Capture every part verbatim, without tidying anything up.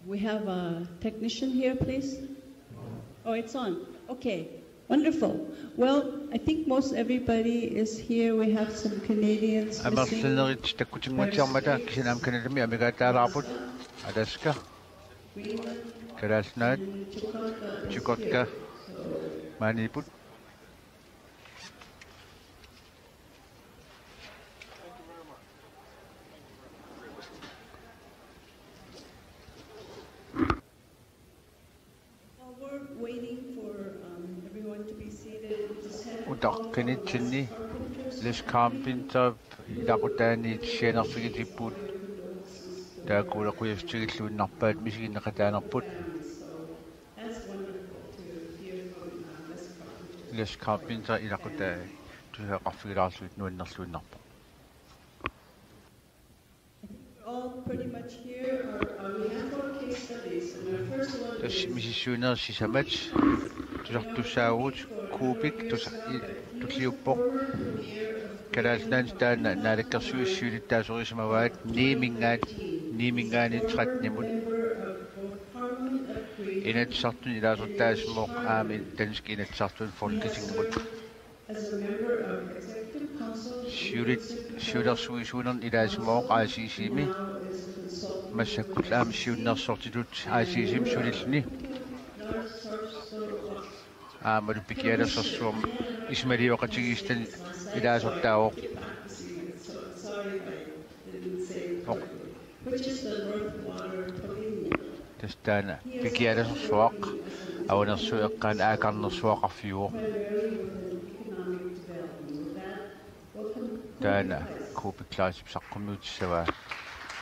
We have a technician here, please. Oh, it's on. Okay, wonderful. Well, I think most everybody is here. We have some Canadians missing. Amerlanerit takkutinnguatsiarmata kisianni aamma Canadami amigaataalaarput. Alaska, Greenland, Kalaallit Nunaat, and Chukotka. Chukotka, maaniipput. While we're waiting for, um, everyone to be seated, we just have a call from Les Carpenters. Utaqqinitsinni Les Carpenters ilaqutaaniit sianerfigitipput. Taakkuulequjassutigilluinnarpaat misiginneqataanerput. That's wonderful to hear from, uh, Les Carpenters. Les Carpenters ilaqutai tusagaqarfigilaarlugit nuannerluinnarpoq. All pretty much here. Uh, uh, we have four case studies, and our first one Tassa is misissuinerit sisamat tusartussaavugut. Kubik tusa-, i-, tulliuppoq. Kalaallit Nunaanni taanna naalakkersuisut siulittaasorisimavat niiminngaanniit, niiminngaanniit tretten-imut. Inatsisartuni ilaasortaasimavoq aamma Danskit Inatsisartuni Folketingimut. Siulit-, siulersuisuunerni ilaasimavoq A C C-mi. Massakkut aamma siunnersortitut A C C-mi sulilluni. Aammalu Pikialasorsuarmi isumalioqatigiissitani ilaasortaavoq. Oq. Tassa taanna Pikialasorsuaq, Avanersuup eqqaani Aakarnersuaqarfiuvoq. Taanna Kubik Kleistip saqqummiutissavaa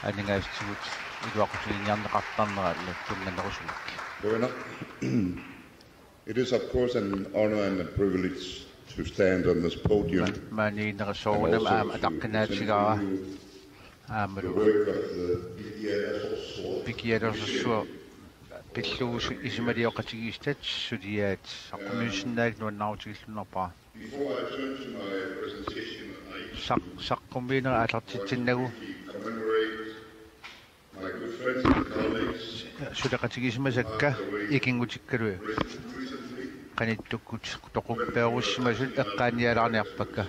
aningaasatigut iluaqutiginiarneqartarnera tunnganerusumik. Qujanaq. It is, of course, an honor and a privilege to stand on this podium. Ma-, maaniinnerit soorunami aamma ataqqinaatsigaara. Aammalu Pikialasorsuaq pillugu su-, isumalioqatigiissitat suliaat saqqummiussinnaaneq nuannaarutigilluinnarpara. Saq-, saqqummiinerit aallartitsinnagu suleqatigisimasakka ikinngutikkalu qanittukkut toquppiorussimasut eqqaanialaarniarpakka.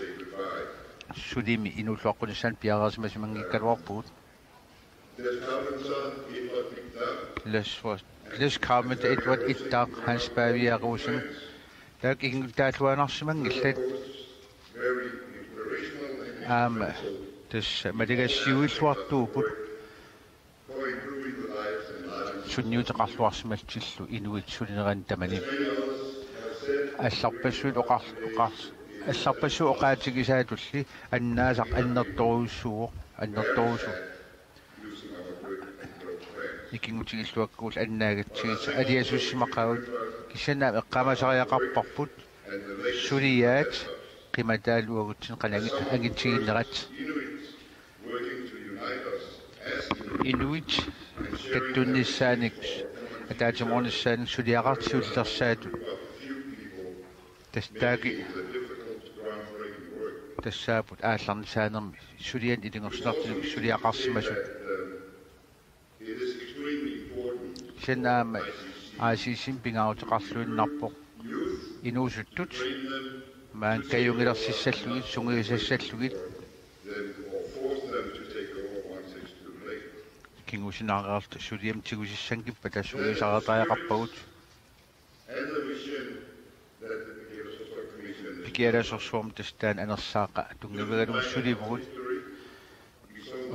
Sulimi inuulluaqqunissaanut piareersimasimanngikkaluarpugut. Les, Les Carpenter, Edward Ittaaq, Hans Pavia Rosing. Taakku ikinngutaalluarsimanngillat. Aamma tassa maligassiuilluartuupput. Sunniuteqarluarsimallutillu inuit sulinerani tamani. Allarpassuit oqar-, oqar-, allarpassuit oqaatigisaatulli annaasaq annertoorujussuuvoq, annertoorujussuuvoq. Ikinngutigilluakkavut annaagatsigit aliasussimaqaagut, kisianni aamma eqqaamasariaqarparput suliaat qimataallu uagutsinnut qanoq angi-, angitsiginerat. Inuit kattunnissaannik, ataatsimoornissaannik suliaqartut siullersaatut. Tassa taakku tassaapput aallarnisaanermi sulianik ilungersunartunik suliaqarsimasut. Kisianni aamma A C C-mi pingaaruteqarluinnarpoq inuusuttut maani kajunngilersissallugit, sungiusassallugit. Kingusinaarerta suliamut tigusissanngippata sungiusariaqarpagut. Pikialasorsuarmi tassa taanna anersaaqqa tunngavigalugu sulivugut.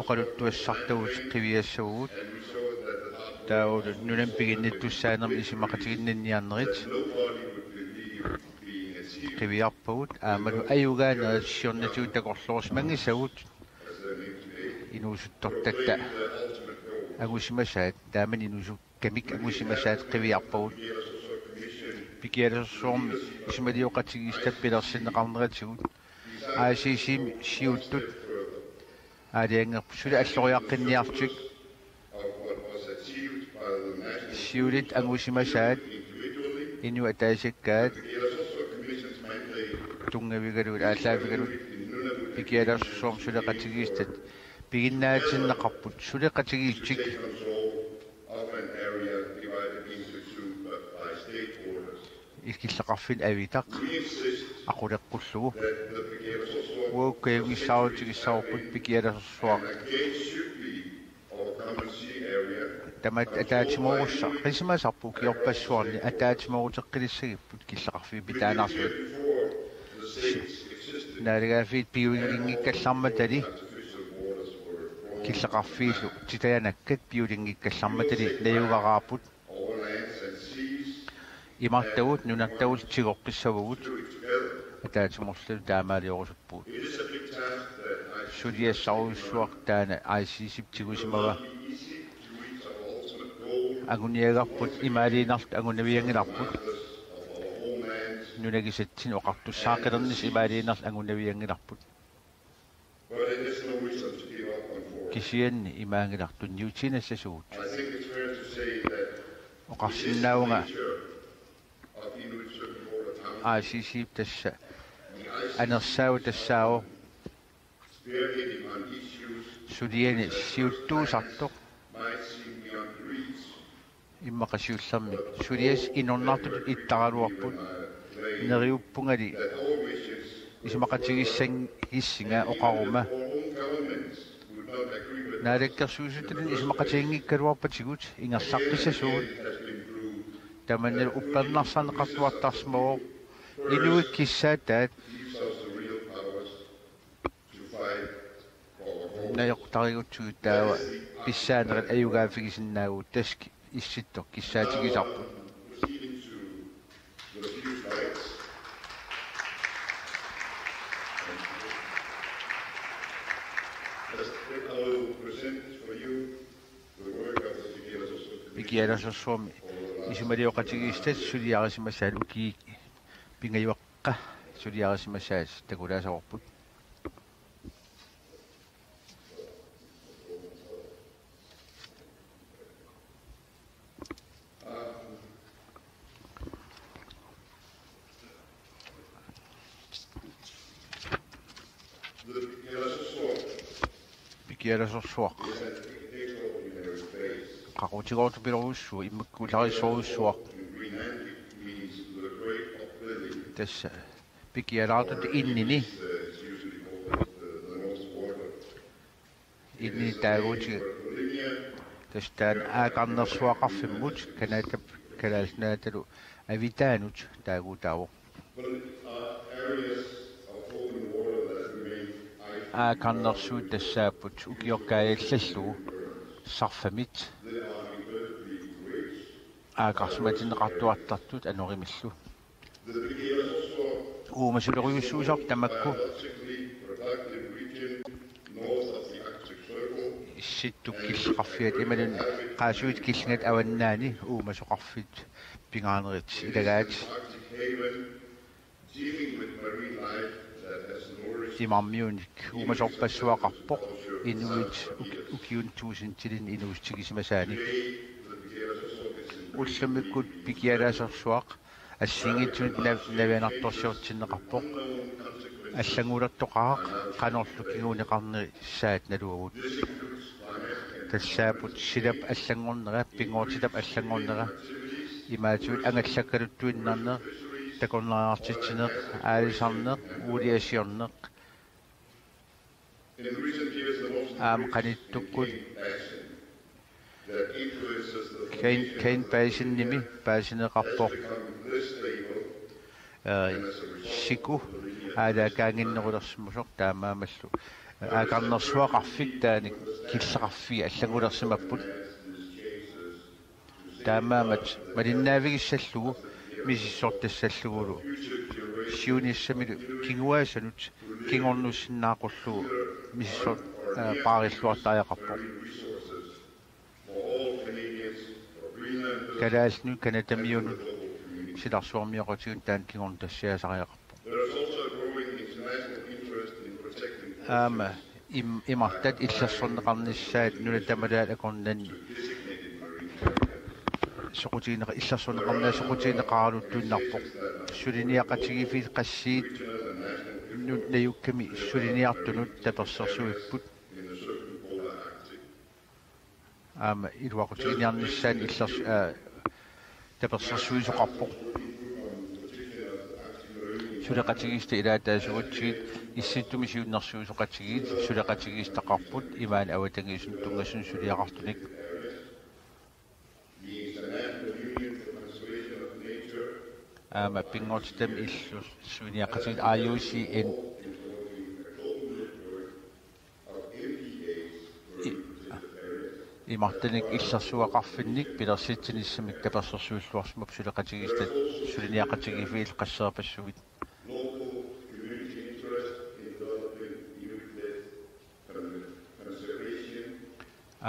Oqaluttuassartagut qiviassavugut. Taavalu nunami piginnittussaanermi isumaqatiginninniarnerit qiviarpagut. Aammalu ajugaanerit siornatigut takorloorsimanngisavut inuusuttortatta angusimasaat, taamani inuusut- kamik angusimasaat qiviarpagut. Pikialasorsuarmi isumalioqatigiissitap pilersinneqarneratigut A C C-mi siuttut aalajangerput suli alloriaqqinniarlutik. Siulitta angusimasaat inuit ataasiakkaat tunngavigalugit aallaavigalugit Pikialasorsuarmi suleqatigiissitat piginnaatinneqarput suleqatigiissut Killeqarfinni avitaq aquleqqullugu. Uagut kajunngissaarutigissagorput Pikialasorsuaq tamatta ataatsimoorussaqqisimasarput, ukiorpassuarni ataatsimooruteqqilissagipput killeqarfiit pitaanaarsuit. Naalagaaffiit piulinngikkallarmatali killeqarfiillu titajanakkat piulinngikkallarmatali najugaraarput. Imartagut nunattagut tigoqqissavugut, ataatsimoorluta taamaaliorusupput. Suliassarujussuaq taanna I C C-p tigusimava. Anguniagarput imaaliinnarluta angunavianngilarput. Nunagisatsinnik oqartussaaqqilernissaq imaaliinnarluta angunavianngilarput. Kisianni imaanngilaq tunniutiinnassasugut. Oqarsinnaavunga I C C tassa anersaava tassaavoq suliani siuttuusartoq. Immaqa siullermik suliassat inornartutut ittaraluarput, neriuppungali isumaqatigiissanngikkaluarlunga oqaruma: Naalakkersuisutullu isumaqatiginngikkaluarpatigut ingerlaqqissasugut. Tamannalu uppernarsarneqartuartarsimavoq. Inuit kissaataat najoqqutarigutsigit taava pissaanerit ajugaaffigisinnaagutsigu. Taskit issittoq kissaatigisarput. Pikialasorsuarmi isumalioqatigiissutatta suliarisimasaat ukiut pingajuakka suliarisimasaat takulaasavorput. Pikialasorsuaq qaqutigoortupilorujussuaq, immakkuullarissorujussuaq. Tassa pikialaartutut innini, innini taaguutiga. Tassa taanna aakarnersuaqarfimmut Canadap Kalaallit Nunaatalu avitaanut taaguutaavoq. Aakarnersuut tassaapput ukiorkaajallallugu sarfamit aakarsimatinneqartuartartut anorimillu. Uumasoorujussuusarput tamakku. Issittup killeqarfiata imaluunniit qaasuit killingata avannaani uumasoqarfiit pingaanerit ilagaat. Imarmiunik uumasorpassuaqarpoq inuit uk-, ukiuni tuusintilinni inuussutigisimasaanik. Ullumikkut Pikialasorsuaq assigiinngitsunut nav-, navianartorsiortinneqarpoq. Allanngulertoqaaq qanorlu kinguneqarnissaat naluagut. Tassaapput silap allanngornera, pinngortitap allanngornera, imaattumik angallakkaluttuinnarneq, takornariartitsineq, aalisarneq, uuliasiorneq, aamma qanittukkut Kane, Kane Basinimi paasineqarpoq, ee, siku aalaakaannginnerulersimasoq, taamaammallu aakarnersuaqarfik taanna killeqarfik allanngulersimapput. Taamaammat malinnaavigissallugu misissortassallugulu siunissamilu kinguaassanut kingornussinnaaqqullugu misissor-, ee, paarilluartariaqarpoq. Kalaallinut Canadamiunut silarsuarmioqatigiinnut taanna kingornutassiaasariaqarpoq. Aamma im-, imartat illersorneqarnissaat nunat tamalaat akornanni soqutigineqa-, illersorneqarnissaat soqutigineqaraluttuinnarpoq. Suliniaqatigiiffiit qassiit nu-, najukkami suliniartunut tapersersuipput. Aamma iluaqutiginiarnissaanut illers-, aa, tapersersuisoqarpoq. Suleqatigiissitap ilaata asugatsigit Issittumi Siunnersuisoqatigiit suleqatigiissitaqarput imaani avatangiisinut tunngasunut suliaqartunik. Aamma pinngortitami illersuiniaqatigiit I U C N i-, imartanik illersueqarfinnik pilersitsinissamik tapersersuilluarsimapput suleqatigiissitat suliniaqatigiiffiit qasseerpassuit.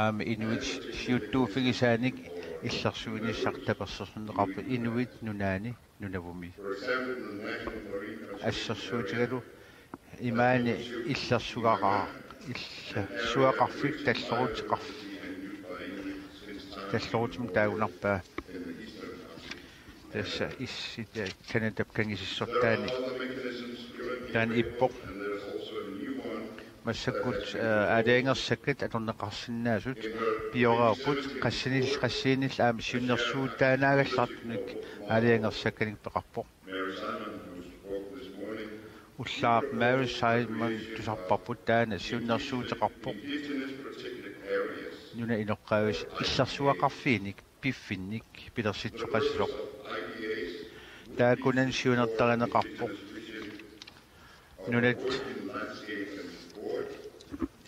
Aamma inuit siuttuuffigisaanik illersuinissaq tapersersorneqarpoq inuit nunaanni nunavummi. Assersuutigalu imaani illersugaqa-, illersueqarfik talleruteqarf-, tallerutimik taagunarpaa. Tassa issit Canadap kangisissortaani taanna ippoq. Massakkut, eh, aalajangersakkat atorneqarsinnaasut pioreerput qassinil-, qassiinillu aamma siunnersuutaanaagallartunik aalajangersakkanik peqarpoq. Ullaaq Mary Simon tusarparput, taanna siunnersuuteqarpoq nunap inoqqaavisut illersueqarfiinik piffinnik pilersitsoqassasoq. Taakkunani siunertarineqarpoq nunat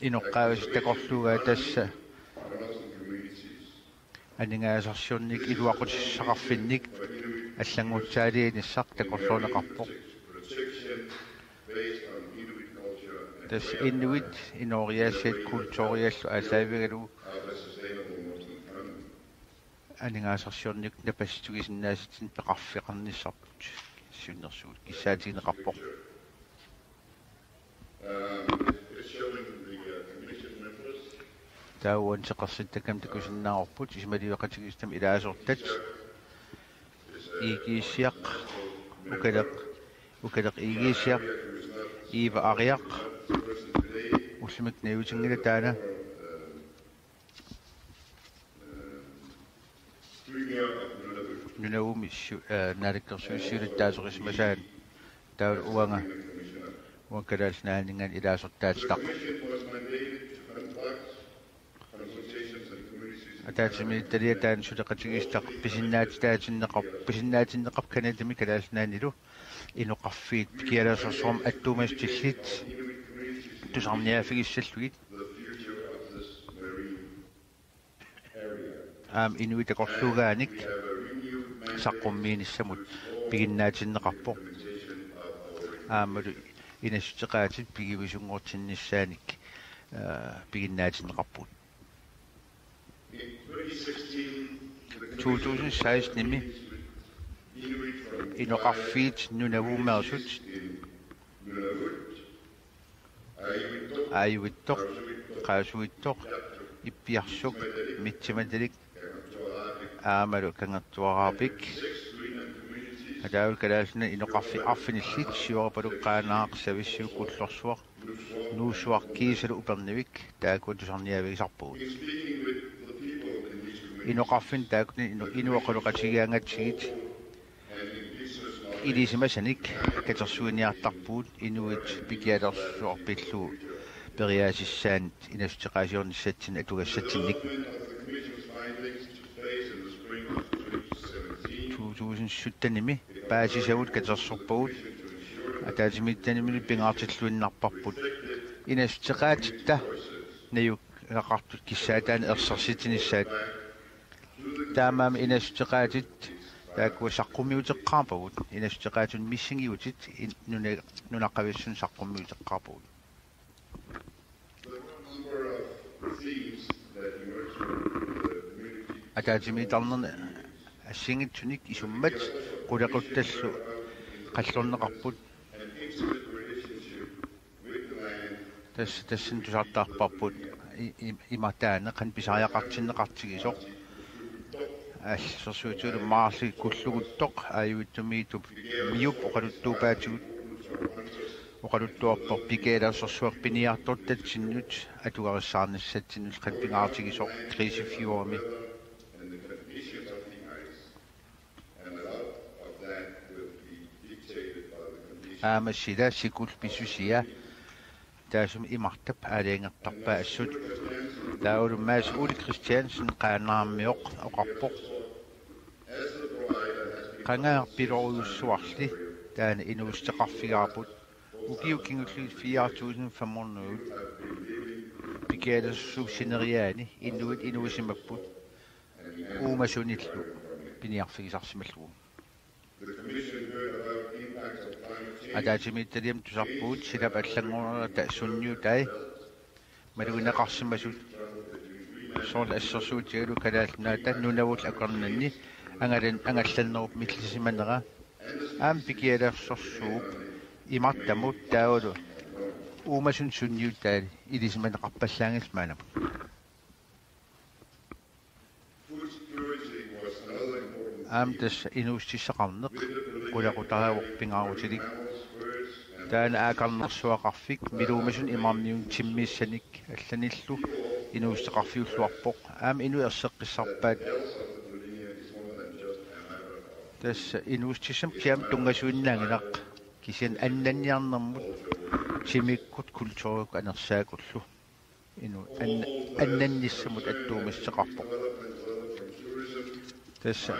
inoqqaavisut takorluugaat, tassa aningaasarsiornik iluaqutissaqarfinnik allanngutsaaliinissaq takorloorneqarpoq. Tassa inuit inooriaasaat kulturiallu aallaavigalugu aningaasarsiornikkut napassutigisinnaasatsinnik peqarfeqarnissarput siunnersuut kissaatigineqarpoq. Taava uani seqersittakkami takusinnaavarput isumaliueqatigiissitami ilaasortat Igiisiaq, Ukaleq, Ukaleq Igiisiaq, Iiva Ariaq, ullumikkut najuutinngilaq taanna Nunavummi su-, eh, naalakkersuisut siulittaasoqarsimasaat taavalu uanga, uanga Kalaallit Nunaanninngaanniit ilaasortaatitaq. Ataatsimiititaliat taanna suleqatigiissitaq pisinnaatitaatinneqar-, pisinnaatinneqarpoq Canadami Kalaallit Nunaannilu inoqarfiit pikialersorsuarmik attuumassutillit tusarniaaffigissallugit. Aamma inuit takorluugaanik saqqummiinissamut piginnaatinneqarpoq. Aammalu inassuteqaatit pigivisunngortinnissaanik, aa, piginnaatinneqarput. To tusind seksten-imi inoqarfiit nunavumeersut Aajuvittoq, Qaasuittoq, Ippiarsuk, Mitsimatalik, aammalu Kangertuaraapik. Ataavut Kalaallit Nunaanni inoqarfik arfinillit Siorapaluk, Qaanaaq, Savissiuk, Ullorsuaq, Nuussuaq kiisalu Upernavik, taakku tusarniaavigisarpagut. Inoqarfinni taakkunani inu-, inuit oqaloqatigigaangatsigit ilisimasanik katersuiniartarpugut inuit pikialersorsuaq pillugu periaasissaannik inassuteqaasiornissatsinnik atugassatsinnik. To tusind sytten-imi paasisagut katersorpagut ataatsimiititaliamilu pingaartilluinnarparput inassuteqaatitta najugaqartut kissaataanni ersersitsinissaat. Taamaammat inassuteqaatit taakkua saqqummiuteqqaarpagut, inassuteqaatit missingiutit in-, nuna-, nunaqavissunut saqqummiuteqqaarpagut. Ataatsimiittarnerni assigiinngitsunik isummat qulequttallu qallorneqarput. Tassa tassani tusartarparput i-, i-, imartaani qanoq pisariaqartinneqartigisoq. Assersuutigalugu Marley Kulluguttoq Aajuvittumiittup MIO-p oqaluttuupaatigut oqaluttuarpoq pikialersorsuaq piniartortatsinnut atugarissaarnissatsinnut qanoq pingaartigisoq Grisefjordimi. And a lot of that will be dictated by the conditions Aamma sila sikullu pissusia taassuma imartap aalajangertarpaa assut. Taavalu Mads Ole Christiansen Qaanaarmioq oqarpoq: Qangaarpilorujussuarli taanna inuussuteqarfigaarput. Ukiut kingulliit fire tusind fem hundrede pikialersorsuup sineriaani inuit inuusimapput uumasunillu piniarfigisarsimallugu. Ataatsimiititaliami tusarpugut silap allanngornerata sunniutai malugineqarsimasut, soorlu assersuutigalugu Kalaallit Nunaata nunavut akornanni angalan-, angallannerup millisimanera aamma pikialersorsuup imartamut taavalu uumasunut sunniutai ilisimaneqarpallaanngillat maannamut. Aamma tassa inuussutissaqarneq qulaqutariaqarpoq pingaarutilik. Taanna aakarnersuaqarfik Miluumasunut Imarmiunut timmissanik allanillu inuussuteqarfiulluarpoq. Aamma inuit erseqqissarpaat. Tassa inuussutissamut kisianni tunngasuinnaanngilaq, kisianni annanniarnermut timikkut kulturikkut anersaakullu. Inu an-, annannissamut attuumassuteqarpoq. Tassa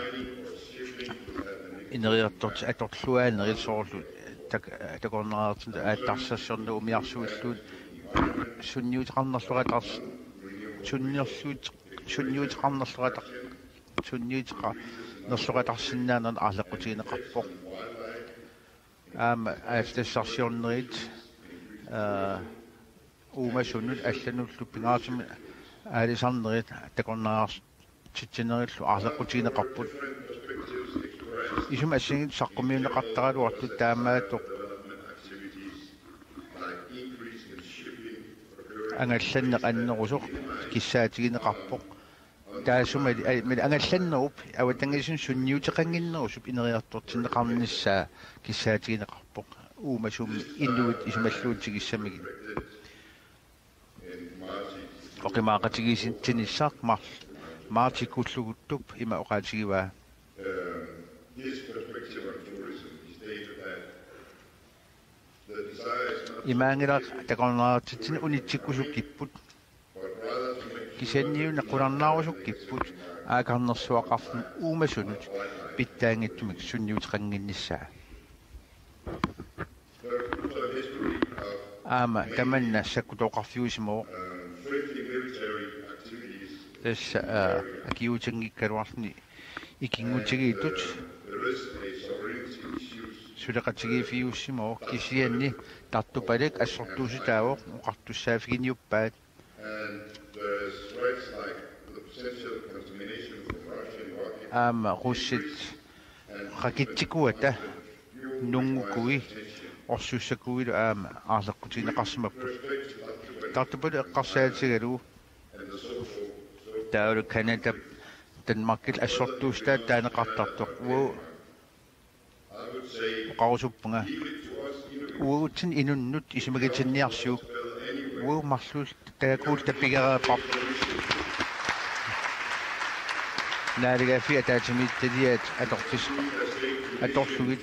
ineriartortitut atorluaanerit soorlu tak-, takornariartinnut aatsitassarsiorneq umiarsuilluunniit sunniuteqarnerlugatars-, sunniorluut-, sunniuteqarnerlugatar-, sunniuteqarnerlugatarsinnaanermut aarleqqutigineqarpoq. Aamma aatsitassarsiornerit, aa, uumasunut allanullu pingaartumik aalisarnerit takornariartitsinerillu aarleqqutigineqarput. Isummat assigiinngitsut saqqummiunneqartaraluartut taamaattoq angallanneq annerusoq kissaatigineqarpoq. Taassuma, ai, mil angallannerup avatangiisinut sunniuteqannginnerusup ineriartortinneqarnissaa kissaatigineqarpoq. Uumasummi inuit isumalluutigissamigit. Oqimaaqatigiissinissaq mar-, Marti Kulluguttup ima oqaatigivaa: Imaanngilaq takornariartitsineq unitsikkusukkipput. Kisianniuna qularnaarusukkipput aakarnersuaqarfimmi uumasunut pitsaanngitsumik sunniuteqannginnissaa. Aamma tamanna sakkutooqarfiusimavoq. Tassa, aa, akiuutinngikkaluarluni ikinngutigiittut suleqatigiiffigiusimavoq, kisianni Tartupaluk assortuussutaavoq oqartussaaffiginiuppaat. Aamma russit rakitsikuata nunngukui orsussakuilu aamma aarleqqutigineqarsimapput. Tartupaluk eqqarsaatigalugu taavalu Canadap Danmarkillu assortuussutaat taaneqartartoq. Uagut oqarusuppunga: Uagutsinnut inunnut isumagitinniarsiuk. Uagut marluulluta taakkuulluta pigereerparput. Naalagaaffik ataatsimiititaliat atorfis-, atorlugit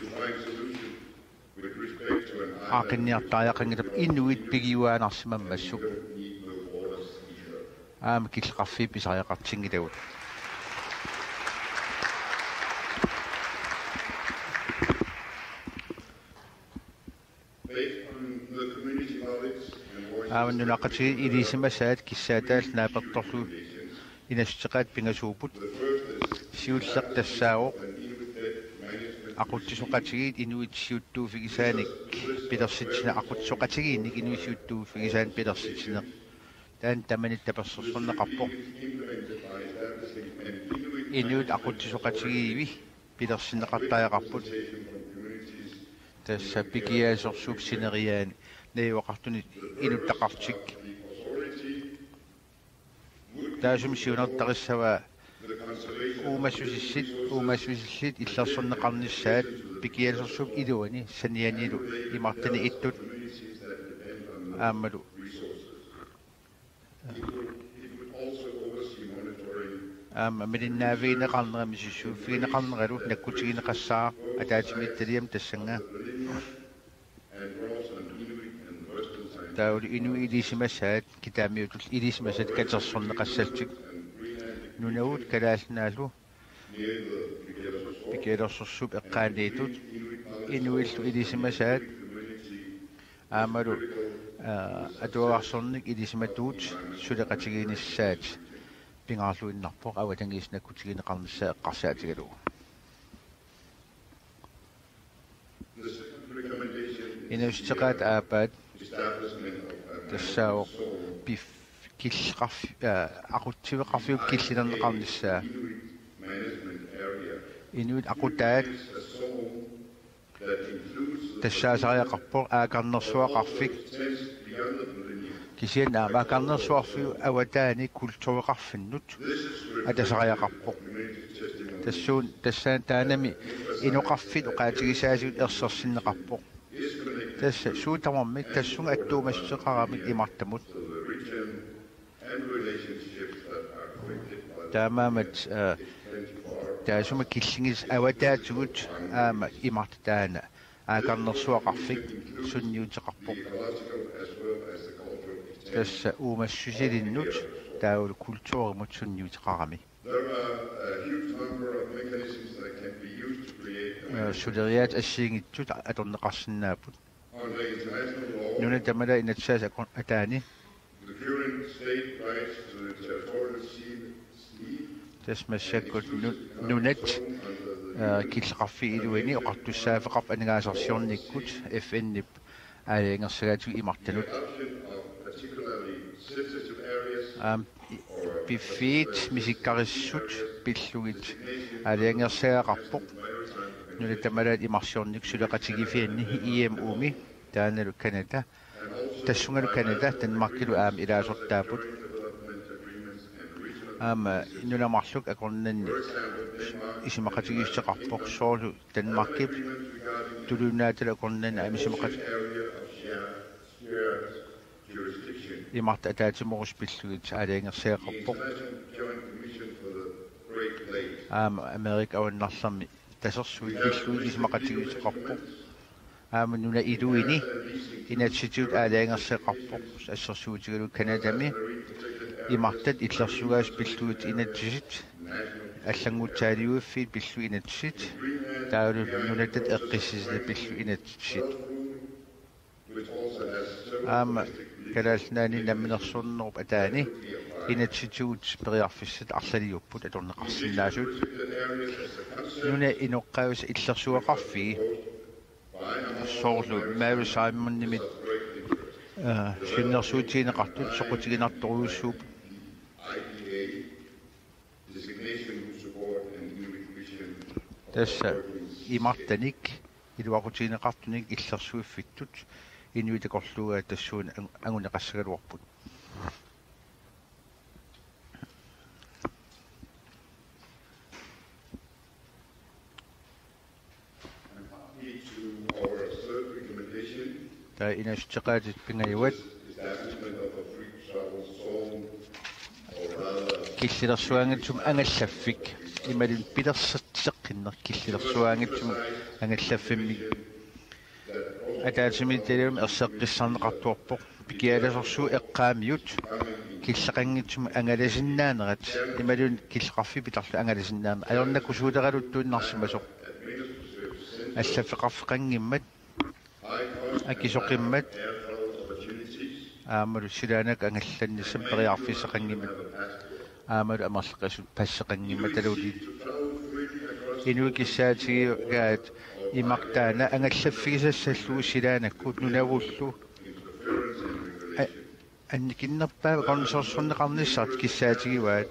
aaqqinniartariaqanngilaq inuit pigiuaannarsimammassuk. Aamma killeqarfiit pisariaqartinngilagut. Aamma nunaqqatigiit ilisimasaat kissaataallu naapertorlugu inassuteqaat pingasuupput. Siulleq tassaavoq aqutsisoqatigiit inuit siuttuuffigisaanik pilersitsineq, aqutsisoqatigiinnik inuit siuttuuffigisaanik pilersitsineq. Taanna tamanit tapersersorneqarpoq. Inuit aqutsisoqatigiivi pilersinneqartariaqarput. Tassa pikialersorsuup sineriaani najugaqartuni inuttaqarfik. Taassuma siunertarissavaa uumassusissit, uumassusillit illersorneqarnissaat pikialersorsuup iluani sanianilu imartani ittut aammalu aamma malinnaaffigineqarnera misissuiffigineqarneralu nakkutigineqassaaq ataatsimiititaliami tassannga. Taavalu inuit ilisimasaat, kitaamiutullu ilisimasaat katersorneqassallutik. Nunavut Kalaallit Nunaat Pikulersorsuup eqqaaniittut inuillu ilisimasaat aammalu, aa, atuagarsornik ilisimatuut suleqatigiinnissaat pingaarluinnarpoq avatangiisinnakkutigineqarnissaa eqqarsaatigalugu. Inuussuteqaat aappaat tassaavoq pif-, killeqarf-, aa, aqutsiveqarfiup killilerneqarnissaa. Inuit aqutaat tassaasariaqarpoq aakarnersuaqarfik. Kisianni aamma aakarnersuarfiup avataani kultureqarfinnut atasariaqarpoq. Tassuun, tassaana taanami inoqarfik oqaatigisaatigut ersersinneqarpoq. Tassa suut tamarmik tassunga attuumassuteqaramik imartamut. Taamaammat, aa, taassuma killingisat avataatigut aamma imartut taanna aakarnersuaqarfik sunniuteqarpoq. Tassa uumassusilinnut taavalu kulturimut sunniuteqarami. There are a huge number of mechanisms that can be used to create a, aa, suleriaatsit assigiinngitsut atorneqarsinnaapput. Under international law, nunat tamalaat inatsisaasa akon-, ataani. The current state rights to the territorial sea, sea tassa massakkut nu-, nunat, aa, killeqarfiit iluanni oqartussaaffeqarput aningaasarsiornikkut F N-ip aalajangersagaatigut imartanut. Aamma piffiit misikkarissut pillugit aalajangersagaqarpoq nunat tamalaat imarsiornikkut suleqatigiiffianni I M U-mi, taannalu Canada, tassungalu Canada Danmarkilu aamma ilaasortaapput. Aamma nunat marluk akornanni isumaqatigiissuteqarpoq, soorlu Danmarkip tuluit nunaatalu akornanni aamma isumaqat-, imartut ataatsimoorusut pillugit aalajangersagaqarpoq. Aamma Amerika Avannarlermi tasersuit pillugit isumaqatigiissuteqarpoq. Aamma nunat iluini inatsisitigut aalajangersagaqarpoq, assersuutigalugu Canadami imartat illersugaasut pillugit inatsisit, allanngutsaaliuiffii pillugit inatsisit, taavalu nunatta eqqissisitat pillugit inatsisit. Aamma Kalaallit Nunaanni namminersornerup ataani inatsisitigut periarfissat arlaliupput atorneqarsinnaasut. Nunat inoqqaavisut illersugaqarfii, soorlu Mary Simonimit, aa, siunnersuutigineqartut soqutiginartorujussuupput. Tassa imartanik iluaqutigineqartunik illersuiffittut inuit takorluugaat tassuuna ang-, anguneqassagaluarput. Taava inuussuteqaatit pingajuat killilersugaanngitsumik angallaffik, imaluunniit pilerseqqinneq killilersugaanngitsumik angallaffimmik ataatsimiititaliami erseqqissarneqartuarpoq. Pikialasorsuup eqqaamiut killeqanngitsumik angalasinnaanerat imaluunniit killeqarfiit pitarlugit angalasinnaanerat ajornakusuuleraluttuinnarsimasoq. Allaffeqarfeqanngimmat, akisoqimmat, aammalu silaannakkut angallannissamut periarfissaqanngimmat, aammalu amerlaqisut passeqanngimmat taluuliit. Inuit kissaatigigaat imartaana angallaffigisassallugu silaannakkut Nunavullu a-, annikinnerpaamik akornusersorneqarnissartik kissaatigivaat.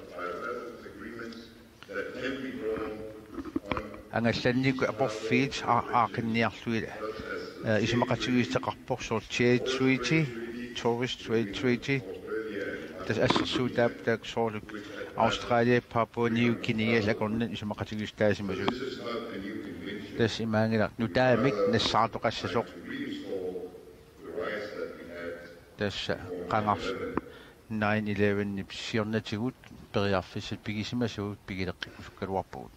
Angallannikkut aporfiit aa-, aaqqinniarlugit, ee, isumaqatigiissuteqarpoq soorlu Trade Treaty, Torres Strait Treaty, tassa assersuutaapput taakku soorlu Australia, Papua New Guinea akornanni isumaqatigiissutaasimasut. Tassa imaanngilaq nutaamik nassaartoqassasoq. Tassa qangarsuaq nine eleven-ip siornatigut periarfissat pigisimasavut pigileqqikkusukkaluarpagut.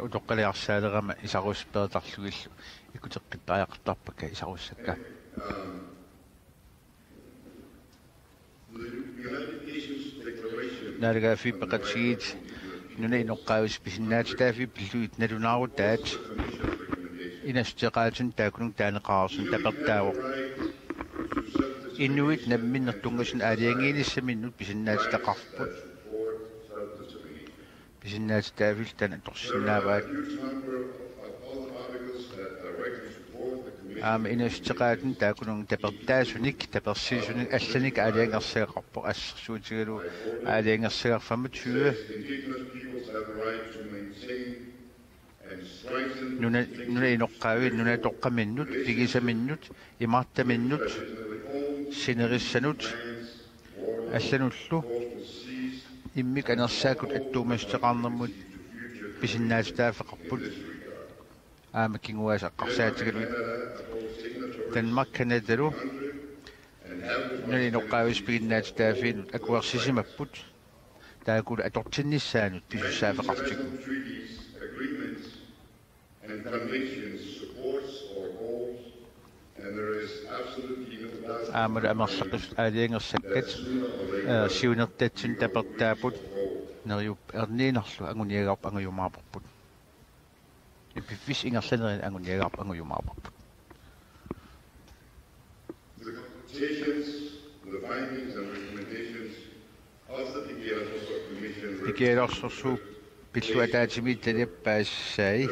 Utoqqaliarsaalerama isaruussuteqarlugillu ikuteqqittariaqartarpakka isaruussakka. Naalagaaffiit Peqatigiit nunap inoqqaavisa pisinnaatitaaffii pillugit nalunaarutaat inassuteqaatinut taakkununnga taaneqareersunut tapertaavoq. Inuit namminneq tunngasunut aalajangiinissaminnut pisinnaatitaqarput. Pisinnaatitaaffillu taanna atorsinnaavaat. Aamma inassuteqaatinut taakkununnga tapertaasunik, tapersiisunik allanik aalajangersagaqarpoq, assersuutigalugu aalajangersagarfammat tyve. Nuna, nunap inoqqaavi nunatoqqaminnut, pigisaminnut, imartaminnut, sinerissanut allanullu immikkut anersaakkut attuumassuteqarnermut pisinnaatitaaffeqarput. Aamma kinguaassat eqqarsaatigalugit Danmark, Canadalu nunap inoqqaavisa pisinnaatitaaffiinut akuersisimapput. Taakkulu atortinnissaannut pisussaaffeqartut. Aammalu amerlaqisut aalajangersakkat, eh, siunertatsinnut tapertaapput, neriuppunga erniinnarlu anguniagarput angujumaarparput. Piffissap ingerlanerani anguniagarput angujumaarparput. The consultations, the findings and recommendations of the Pikialasorsuaq Commission Pikialasorsuup pillugu ataatsimiititaliap paasissai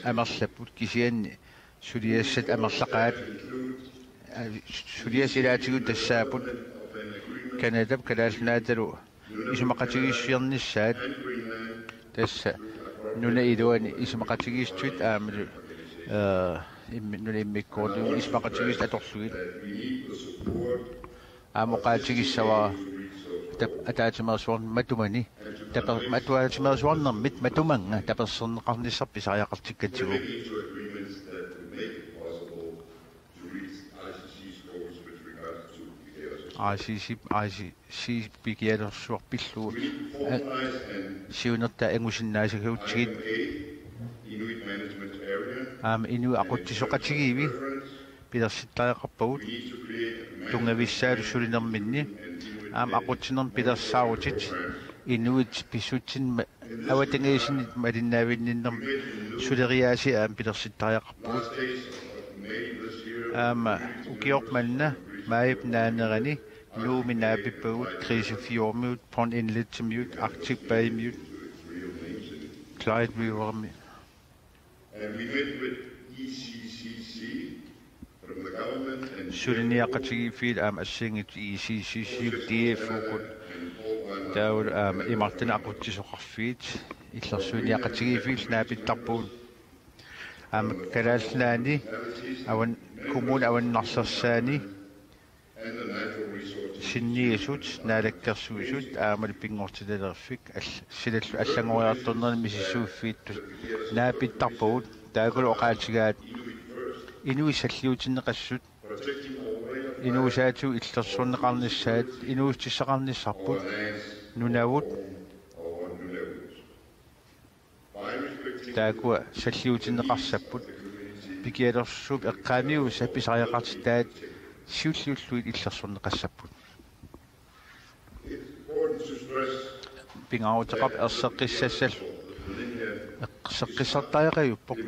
amerlapput, kisianni suliassat amerlaqaat. Suliassat ilaatigut tassaapput Canadap Kalaallit Nunaatalu isumaqatigiissusernissaat. Tassa nunap iluani isumaqatigiissutsit aammalu, eh, immi-, nunap immikkoortumi isumaqatigiissut atorlugit. Aamma oqaatigissavara tap-, ataatsimeersuarnermit matumani, taper-, ataatsimeersuarnermit matumannga tapersersorneqarnissaq pisariaqartikkatsigu. I C C, I C C Pikialasorsuaq pillugu, eh, siunertaat angusinnaasagutsigit. Aamma inuit aqutsisoqatigiivi pilersittariaqarpagut tunngavissaalu sulinerminni. Aamma aqutsinermi pilersaarutit inuit pissutsinni ma-, avatangiisinit malinnaavinninnermik suleriaaseq aamma pilersittariaqarpugut. Aamma ukioq manna maajip naanerani Nuummi naapippagut, Grisefjordimiut, Pond Inletimiut, Arctic Baymiut, Clyde Riverimi. And we met with E C C C from the government and suliniaqatigiiffiit aamma assigiinngitsut E C C C-kkut, D F U-kkut, taavalu aamma imartani aqutsisoqarfiit, illersuiniaqatigiiffiillu naapittarpugut. Aamma Kalaallit Nunaanni, avan-, Kommune Avannarlersaani, sinniisut, Naalakkersuisut aammalu Pinngortitaleriffik all-, silallu allanngoriartornerani misissuiffiittut naapittarpagut, taakkulu oqaatigaat inuit salliutinneqassasut, inuusaatigut illersorneqarnissaat, inuussutissaqarnissarput Nunavut. Taakkua salliutinneqassapput. Pikialasorsuup eqqaamiusa pisariaqartitaat siulliullugit illersorneqassapput. Pingaaruteqarpoq erseqqissassallu. Erseqqissartariaqajuppoq.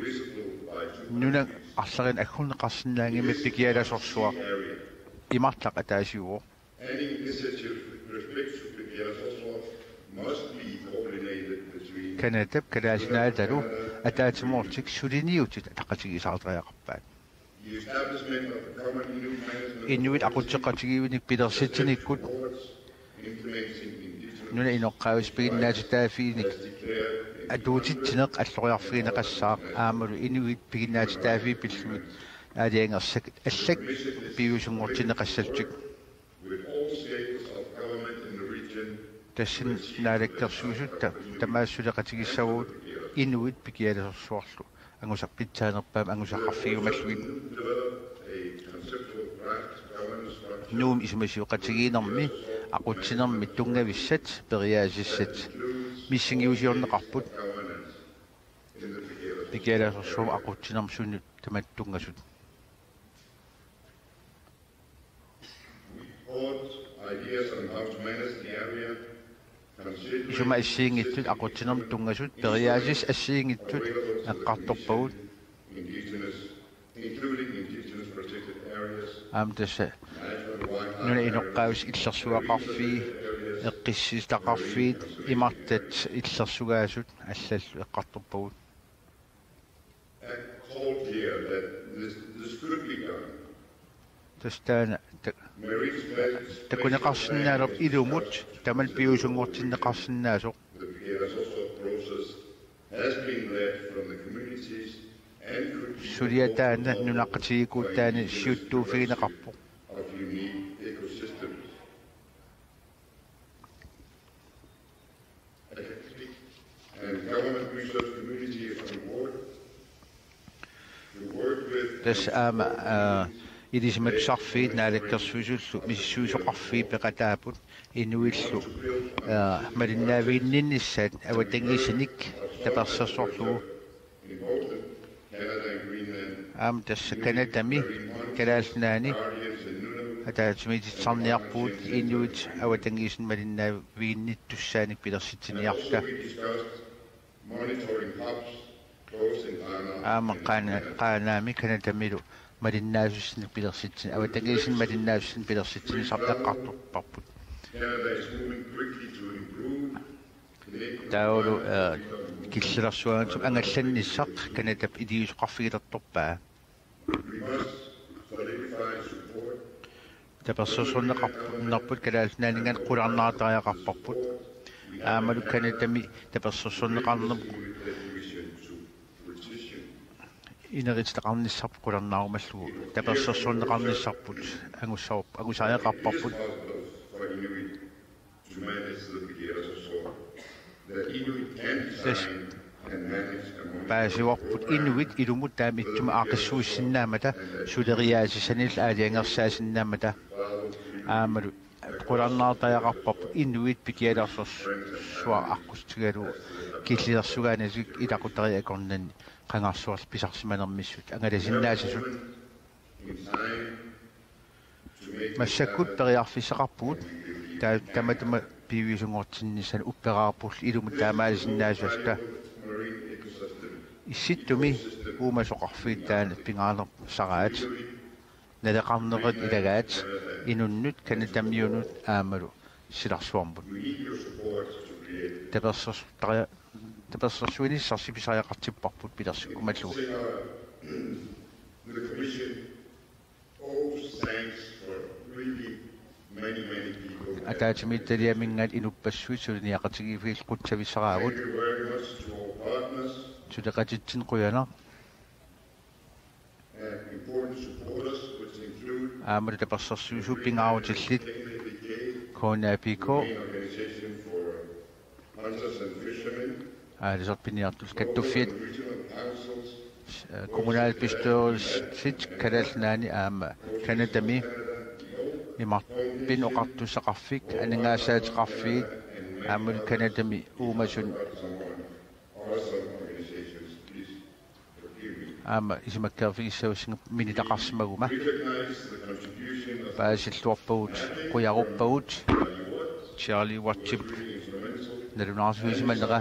Nunap arlalinnik aggorneqarsinnaanngimmat Pikialasorsuaq imartaq ataasiuvoq. Any initiative with respect to Pikialasorsuaq must be coordinated between Canadap Kalaallit Nunaatalu ataatsimoorlutik suliniutit ataqatigiissaartariaqarpaat. The establishment of a common Inuit management Inuit aqutsisoqatigiivinik pilersitsinikkut boards implementing indigenous nunap inoqqaavisa pisinnaatitaaffiinik atuutitsineq alloriarfigineqassaaq aammalu inuit pisinnaatitaaffii pillugit aalajangersakkat allat piviusunngortinneqassallutik. Tassani Naalakkersuisut ta-, tamaasa suleqatigissavagut inuit Pikialasorsuarlu angusaq pitsaanerpaamik angusaqarfigimallugit. Nuummi isumasioqatigiinnermi aqutsinermi tunngavissat periaasissat missingiusiorneqarput pikialaasorsuarmut aqutsinermut sunnut tamatut tunngasut. Isuma assigiinngitsut aqutsinermut tunngasut periaasisat assigiinngitsut eqqartorpagut. Aamma tassa nunap inoqqaavisut, illersugaqarfiit, eqqissisoqarfiit, imartat illersugaasut allallu eqqartorpagut. Tassa taanna ta- takuneqarsinnaalerpoq ilumut tamanna piviusunngortinneqarsinnaasoq. Suliaq taanna nunaqqatigiikkuutaani siuttuuffigineqarpoq. Tassa aamma ilisimatusarfiit naalakkersuisullu misissuisoqarfiit peqataapput inuillu malinnaaffiginninnissaat avatangiisinik tapersersorlugu. Aamma tassa Canadami Kalaallit Nunaanni ataatsimiititsisarniarpugut inuit avatangiisinut malinnaaffiginnittussaanik pilersitsiniarluta. Aamma Qaanaami Canadamilu malinnaasussanik pilersitsin avatangiisinut malinnaasussanik pilersitsinisartut eqqartorparput. Taavalu killilersuanngitsumik angallannissaq Canadap iliuuseqarfigilertorpaa. Tapersersorneqarnerput Kalaallit Nunaanninngaanniit qularnaartariaqarparput. Aammalu Canadami tapersersorneqarnerput ineriartortitaqarnissarput qularnaarumallugu tapersersorneqarnissarput angussar- angusariaqarparput. Tassa paasivarput inuit ilumut taama ittumik aaqqissuussinnaammata suleriaaseq sanillu aalajangersaasinnaammata. Aammalu qularnaartariaqarparput inuit pikialaasorsuaq aqqutigalugu killilersugaanni ilaqutariit akornanni qangarsuarli pisarsimanermissut angalasinnaassasut. Massakkut periarfissaqarpugut ta- tamatuma piviusunngortinnissaanut upperaarpullu ilumut taamaalisinnaassalluta. Issittumi uumasoqarfiit taanna pingaarnersaraat, naleqarnerit ilagaat inunnut Canadamiunut aammalu silarsuarmut. Tapersersortari- tapersersuinissarsi pisariaqartipparput pilersikkumallugu. Ataatsimiititaliaminngaanniit inuppassuit suliniaqatigiiffiit qutsavissaraavut. Suleqatitsinnut qujanaq. Aammalu tapersersuisuup pingaarutillit K N A P K, Aalisartut Piniartullu Kattuffiat, kommunalbestyrelsit Kalaallit Nunaanni aamma Canadami, imarpinut oqartussaqarfik, aningaasaateqarfiit, aammalu Canadami uumasut. Aamma isumakkeerfigissavassinga minitaqarsimaguma. Paasilluarpagut, qujaruppagut, Charlie Wattip nalunaarsuisimanera,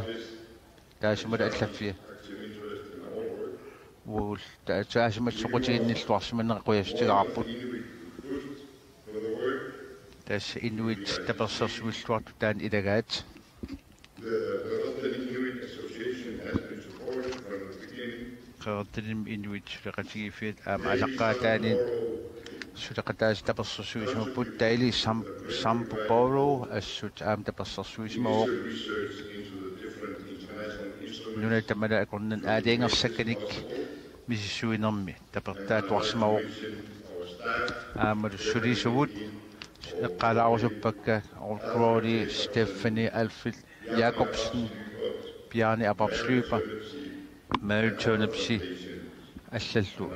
taassumalu allaffia. Uagut ta- taassumalu soqutiginnilluarsimanera qujassutigaarput. Tassa inuit tapersersuilluartut taanna ilagaat. Qeqertalimmi inuit suleqatigiiffiat aamma alaqqaataaniit suleqataasut tapersersuisimapput. Daily Sam- Samburu assut aamma tapersersuisimavoq. Nunat tamanit akornanni aalajangersakkanik misissuinermi tapertaatuarsimavoq. Aammalu sulisuvut eqqaalaarusuppakka Old Crowley, Stephanie, Alfred Jacobsen, Bjarne Apapslyber, Mary Turnipsi allallu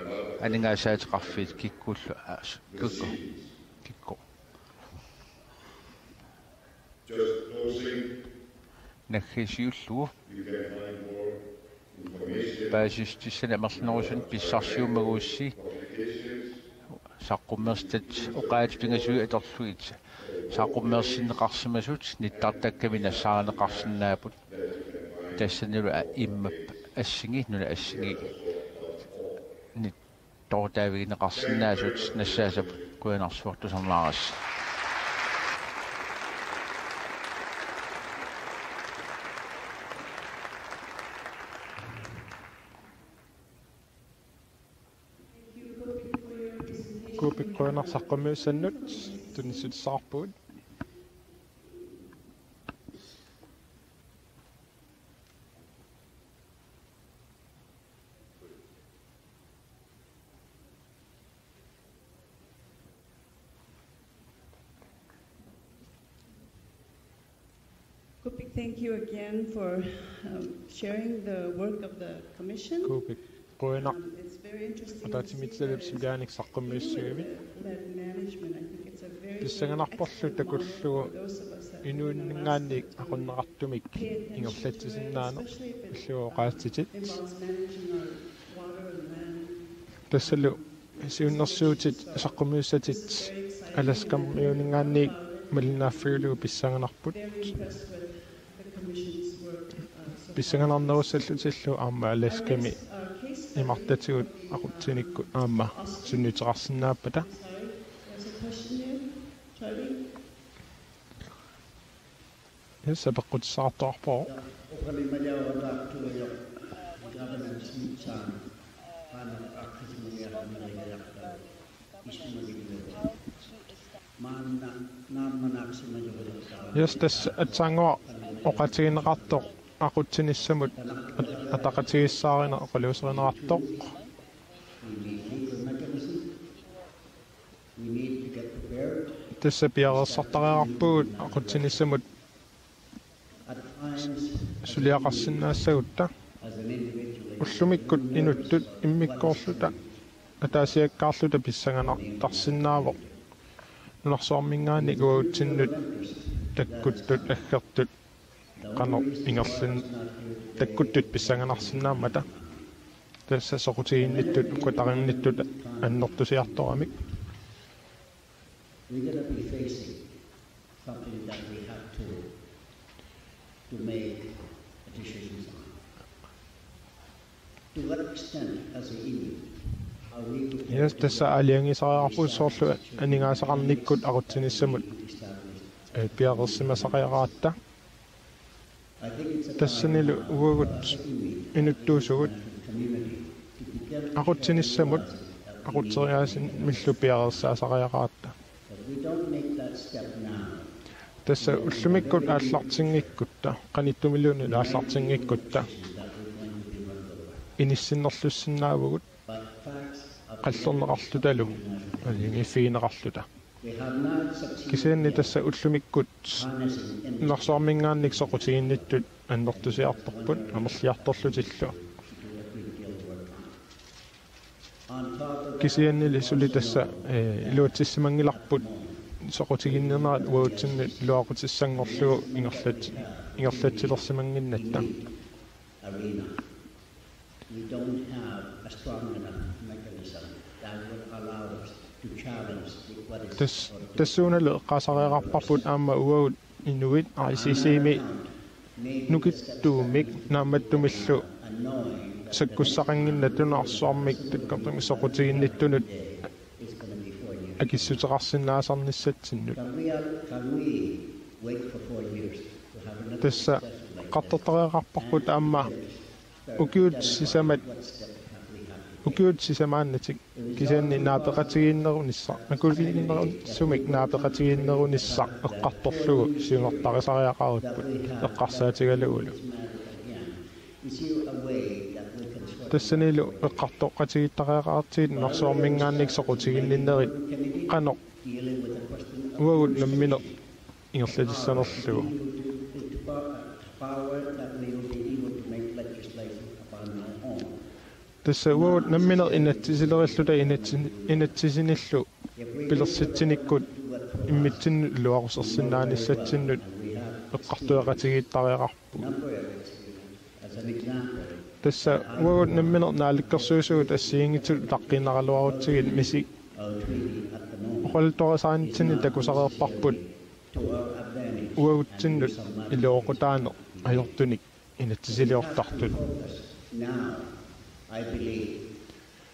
aningaasaateqarfiit kikkullu aas- kikku kikku. naggasiullugu. Paasissutissani amerlanerusunut pissarsiummagussi saqqummersitatit oqaaseqatigiissut atorlugit saqqummersinneqarsimasut nittartakkami nassaarineqarsinnaapput. Tassanilu a-, immap assingi, nunap assingi nit-, toortaavigineqarsinnaasut nassaassaput. Qujanarsuaq tusarnaarassi. Kuupik, qujanaq saqqummiussannut, tunissutissaqarpugut. Kuupik, thank you again for, um, sharing the work of the commission. Kuupik, qujanaq. Um, it's very interesting to see ataatsimiititaliap that sulianik saqqummiussagavit. Led management, I think it's a very pissanganarporlu excellent model takullugu for those of us that live in the inuinninngaanniit West to aqunneqartumik pay attention to it, ingerlatsisinnaaneq, especially if it, illuoqaatsitit, um, involves managing our water and land. Tassalu siunnersuutit saqqummiussatit Alaskamiuninngaanniit malinnaaffigalugu pissanganarput. Pissanganarnerussallutillu aamma Alaskami imartatigut aqutsinikkut aamma sunniuteqarsinnaappata. Yes, apeqqutissaqartoqarpoq. Yes, tassa aatsaannguaq oqaatigineqartoq aqutsinissamut at-, ataqatigiissaarineq oqaluuserineqartoq. Tassa piareersartariaqarpugut aqutsinissamut suliaqarsinnaassagutta. Ullumikkut inuttut immikkoorluta ataasiakkaarluta pissanganartarsinnaavoq. Nunarsuarminngaanniit uagutsinnut takkuttut aggertut qanoq ingerlan-, takkuttut pissanganarsinnaammata. Tassa soqutiginnittut, ukkatarinnittut annertusiartoramik. We're gonna be facing something that we have to, to make a decision on. To what extent as a Inuit are we prepared Yes, to tassa aalajangiisariaqarpugut soorlu aningaasaqarnikkut aqutsinissamut, eh, piareersimasariaqaratta. Tassanilu uagut inuttuusugut aqutsinissamut aqutseriaasimillu piareersaasariaqaratta. Tassa ullumikkut aallartinngikkutta, qanittumiluunniit aallartinngikkutta, inissinnerlussinnaavugut qallorneqarlutalu, aalajangiiffigineqarluta. Kisianni tassa ullumikkut nunarsuarminngaanniit soqutiginnittut annertusiartorput amerliartorlutillu. Kisiannili suli tassa, eh, iluatsissimanngilarput soqutiginninnerat uagutsinnut iluaqutissanngorlugu ingerlat-, ingerlatsilersimannginnatta. We don't have a strong enough mechanism that would allow us to challenge the, what is Tas-, tassuunalu eqqaasariaqarparput aamma uagut inuit I C C-mi nukittuumik naammattumillu sakkussaqannginnatut nunarsuarmik takkortumik soqutiginnittunut akissuteqarsinnaasarnissatsinnut. Tassa eqqartortariaqarparput aamma ukiut sisamat, ukiut sisamaannatik kisianni naapeqatigiinnerunissaq, akuliinnerusumik naapeqatigiinnerunissaq eqqartorlugu siunertarisariaqarupput eqqarsaatigalugulu. Tassanilu eqqartoqatigiittariaqaratsigit nunarsuarminngaanniit soqutiginninnerit qanoq uagut nammineq ingerlatissanerlugu. Tassa uagut nammineq inatsisilerilluta inatsi-, inatsisinillu pilersitsinikkut immitsinnut iluaqusersinnaanissatsinnut eqqartueqatigiittariaqarpugut. Tassa uagut nammineq naalakkersuisugut assigiinngitsut utaqqiinnaraluarutsigit misi- oqaluttuarisaanitsinni takusareerparput uagutsinnut iluaqutaaneq ajortunik inatsisiliortartut. Now, I believe,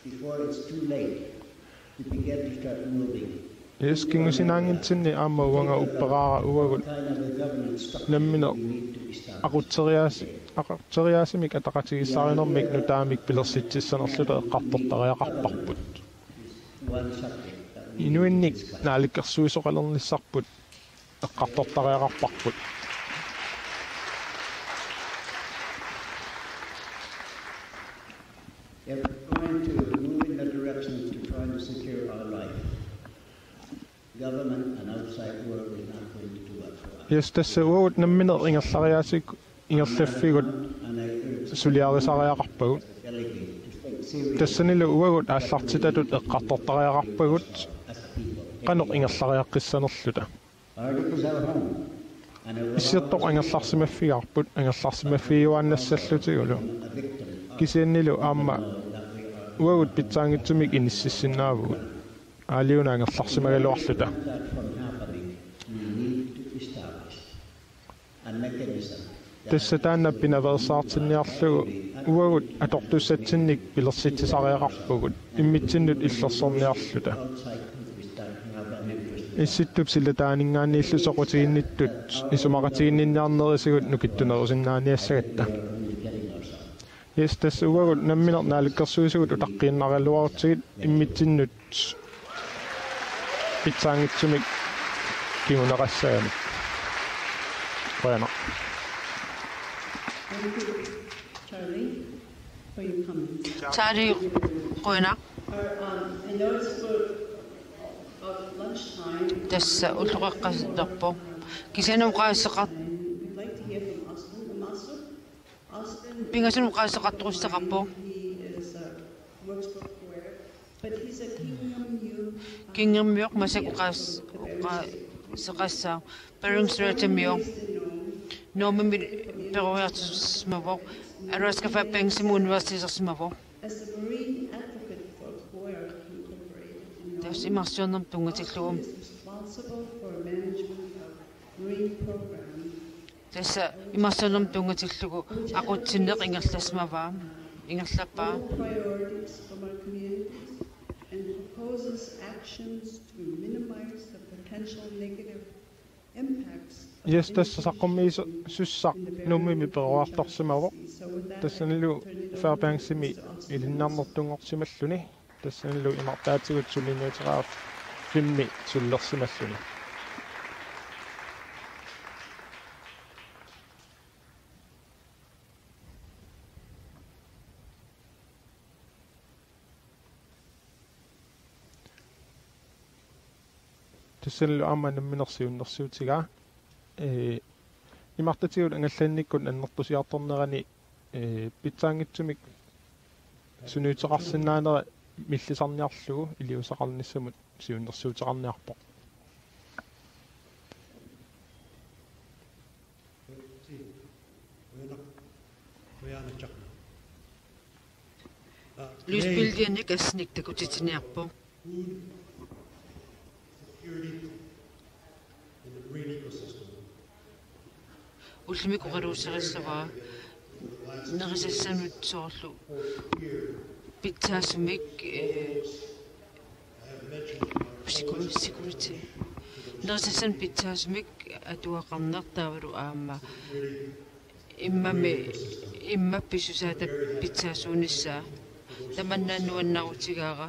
before it's too late, to begin to start moving. Yes, kingusinaanngitsinni aamma uanga upperaara uagut nammineq aqutseriaasi-, aqutseriaasimik ataqatigiissaarinermik nutaamik pilersitsissanerluta eqqartortariaqarparput. Inuinnik naalakkersuisoqalernissarput eqqartortariaqarparput. If we're going to move in that direction to try to secure our life, government and outside world is not going to do that for us. Yes, tassa uagut nammineq ingerlariaasik ingerlaffigut suliarisariaqarpagut. Tassanilu uagut aallartitatut eqqartortariaqarpagut qanoq ingerlariaqqissanerluta. Issiortoq angerlarsimaffigaarput, angerlarsimaffigiuaannassallutigulu. Kisiannili aamma uagut pitsaanngitsumik inississinnaavugut. Aaliuna angerlarsimagaluarluta. Tassa taanna pinaveersaartinniarlugu uagut atortussatsinnik pilersitsisariaqarpugut immitsinnut illersorniarluta. Issittup silataaninngaanniillu soqutiginnittut isumaqatiginninniarnerisigut nukittunerusinnaaniassagatta. Yes, tassa uagut nammineq naalakkersuisugut utaqqiinnaraluarutsigit immitsinnut pitsaanngitsumik kinguneqassagamik. Qujanaq. Thank you, Charlie, for your comments. Charlie, qujanaq. Our, um, I know it's for, uh, lunchtime. Tassa ulloqeqqalerpoq. Kisianni oqaaseqar- We'd like to hear from Austin. From Austin. Pingasunut oqaaseqartorujussuuvoq. He is, uh, works for Korea, but he's a Kingmyo, uh, Kingmyoq massakkut oqaas-, oqaaseqassaaq. Bering Straitimiu. Nuummi peroriartorsimavoq. Alaska Fairbanksimut universitetersimavoq. As a Marine advocate for Korea Incorporated in Norman, tassa imarsiornermut tunngatillugu. Austin is responsible for management of Marine program. Tassa imarsiornermut tunngatillugu aqutsineq ingerlassimavaa, ingerlappaa. Priorities from our communities and proposes actions to minimize the potential negative impacts of. Yes, tassa saqqummiisussaq Nuummimi peroriartorsimavoq. Tassanilu Fairbanksimi ilinnarnertunngorsimalluni. Tassanilu imartaatigut suliniuteqarfimmi sulilersimalluni. Tassanilu aamma namminersiunnersuutigaa, ee, imartatigut angallannikkut annertusiartornerani, ee, pitsaanngitsumik sunniuteqarsinnaanera millisarniarlugu iliuuseqarnissamut siunnersuuteqarniarpoq. Lysbillianik assinik takutitsiniarpoq. Food security in the marine ecosystem. Ullumikkut oqaluuserissavara nerisassanut soorlu pitsaasumik, eh, siku-, security. Nerisassanut pitsaasumik atugaqarneq taavalu aamma immami, immaqa pissusaata pitsaasuunissaa. Tamanna nuannaarutigaara.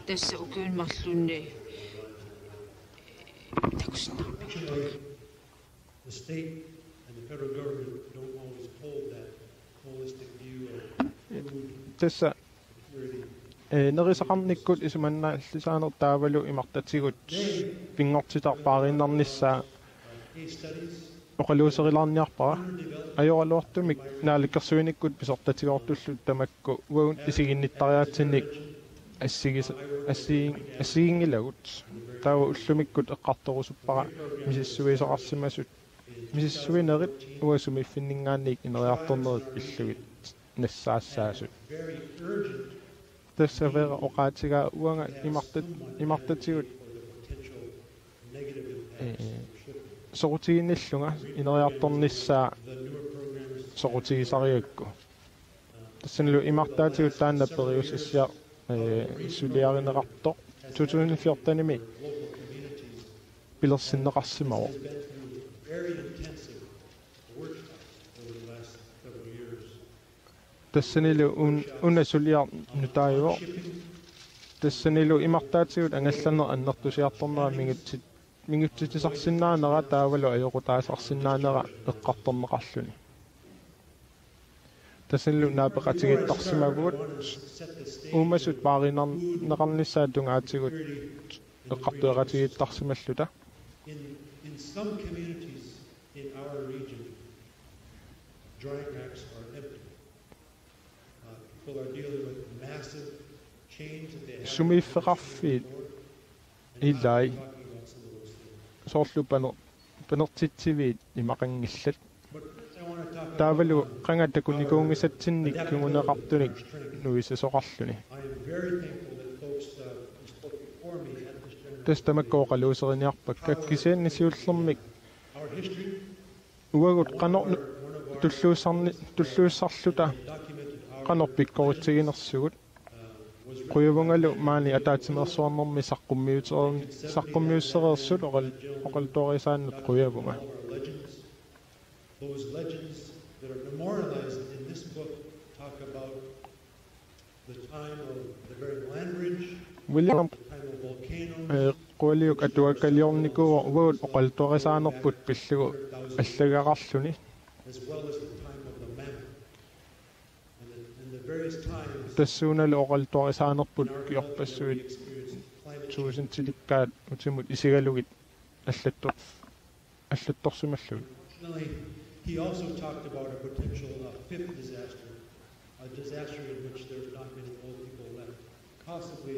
Tassa ukiuni marlunni takusinnaavarput. The state and the federal government don't always hold that holistic view of food. Tassa, eh, nerisaqarnikkut isumannaallisaaneq taavalu imartatigut pinngortitaq paariinnarnissaa oqaluuserilaarniarpara. Ajoraluartumik naalakkersuinikkut pisortatigoortullu tamakku uagut isiginnittariaatsinnik assigis-, assigin-, assiginngilagut. Taava ullumikkut eqqartorusuppara misissuisoqarsimasut misissuinerit uanga sumiiffinninngaanniit ineriartornerit pillugit nassaassaasut. Tassa Vera oqaatigaa uanga imartat-, imartatigut, ee, soqutiginnillunga ineriartornissaa soqutigisarigakku. Tassanilu imartaatigut taanna periusissiaq, ee, suliarineqartoq to tusind fjortenimi pilersinneqarsimavoq. Tassanilu un-, una suliaq nutaavoq. Tassanilu imartaatigut angallanneq annertusiartornera mingutsit-, mingutsitsisarsinnaanera taavalu ajoqutaasarsinnaanera eqqartorneqarluni. Tassanilu naapeqatigiittarsimavugut uumasut paarineqarnissaat tungaatigut eqqartueqatigiittarsimalluta. In, in some communities in our region, dry racks are empty. Uh, people are dealing with massive chains that they have. Sumiiffeqarfiit ilai soorlu paner-, panertitsiviit imaqanngillat. Taavalu qanga takunikuunngisatsinnik kinguneqartunik nuisasoqarluni. Tassa tamakku oqaluuseriniarpakka kisianni siullermik uagut qanoq nu-, tulluussarni-, tulluussarluta qanoq pikkoritsiginersugut. Qujavungalu maani ataatsimeersuarnermi saqqummiutereer-, saqqummiussereersut oqal-, oqaluttuarisaannut qujavunga. Those legends that are memorialized in this book talk about the time of the Bering Land Bridge, William, the time of volcanoes, ee, Qualiuk atuakkaliornikuuvoq uagut oqaluttuarisaanerput pillugu allagaqarluni. As well as the time of the mammoth. And the, and the various times. Tassuunalu oqaluttuarisaanerput ukiorpassuit tuusintilikkaat utimut isigalugit allattor-, allattorsimallugit. Unfortunately, he also talked about a potential, uh, fifth disaster, a disaster in which there's not many old people left. Possibly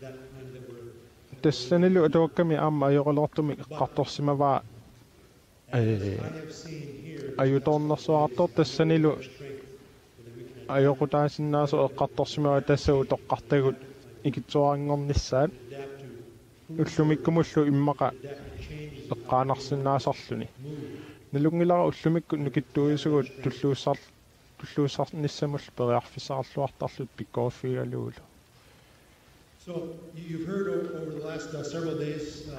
that kind that we're. Tassanilu atuakkami aamma ajoraluartumik eqqartorsimavaa, ee, ajutoornersuartoq tassanilu ajoqutaasinnaasoq eqqartorsimavaa tassa utoqqartagut ikittuaranngornissaat. Ullumikkumullu immaqa eqqaanarsinnaasarluni. Nalunngilara ullumikkut nukittuusugut tulluussar-, tulluussarnissamullu periarfissaqarluartarluta pikkoriffigigalugulu. So, you- you've heard o- over the last, uh, several days, um,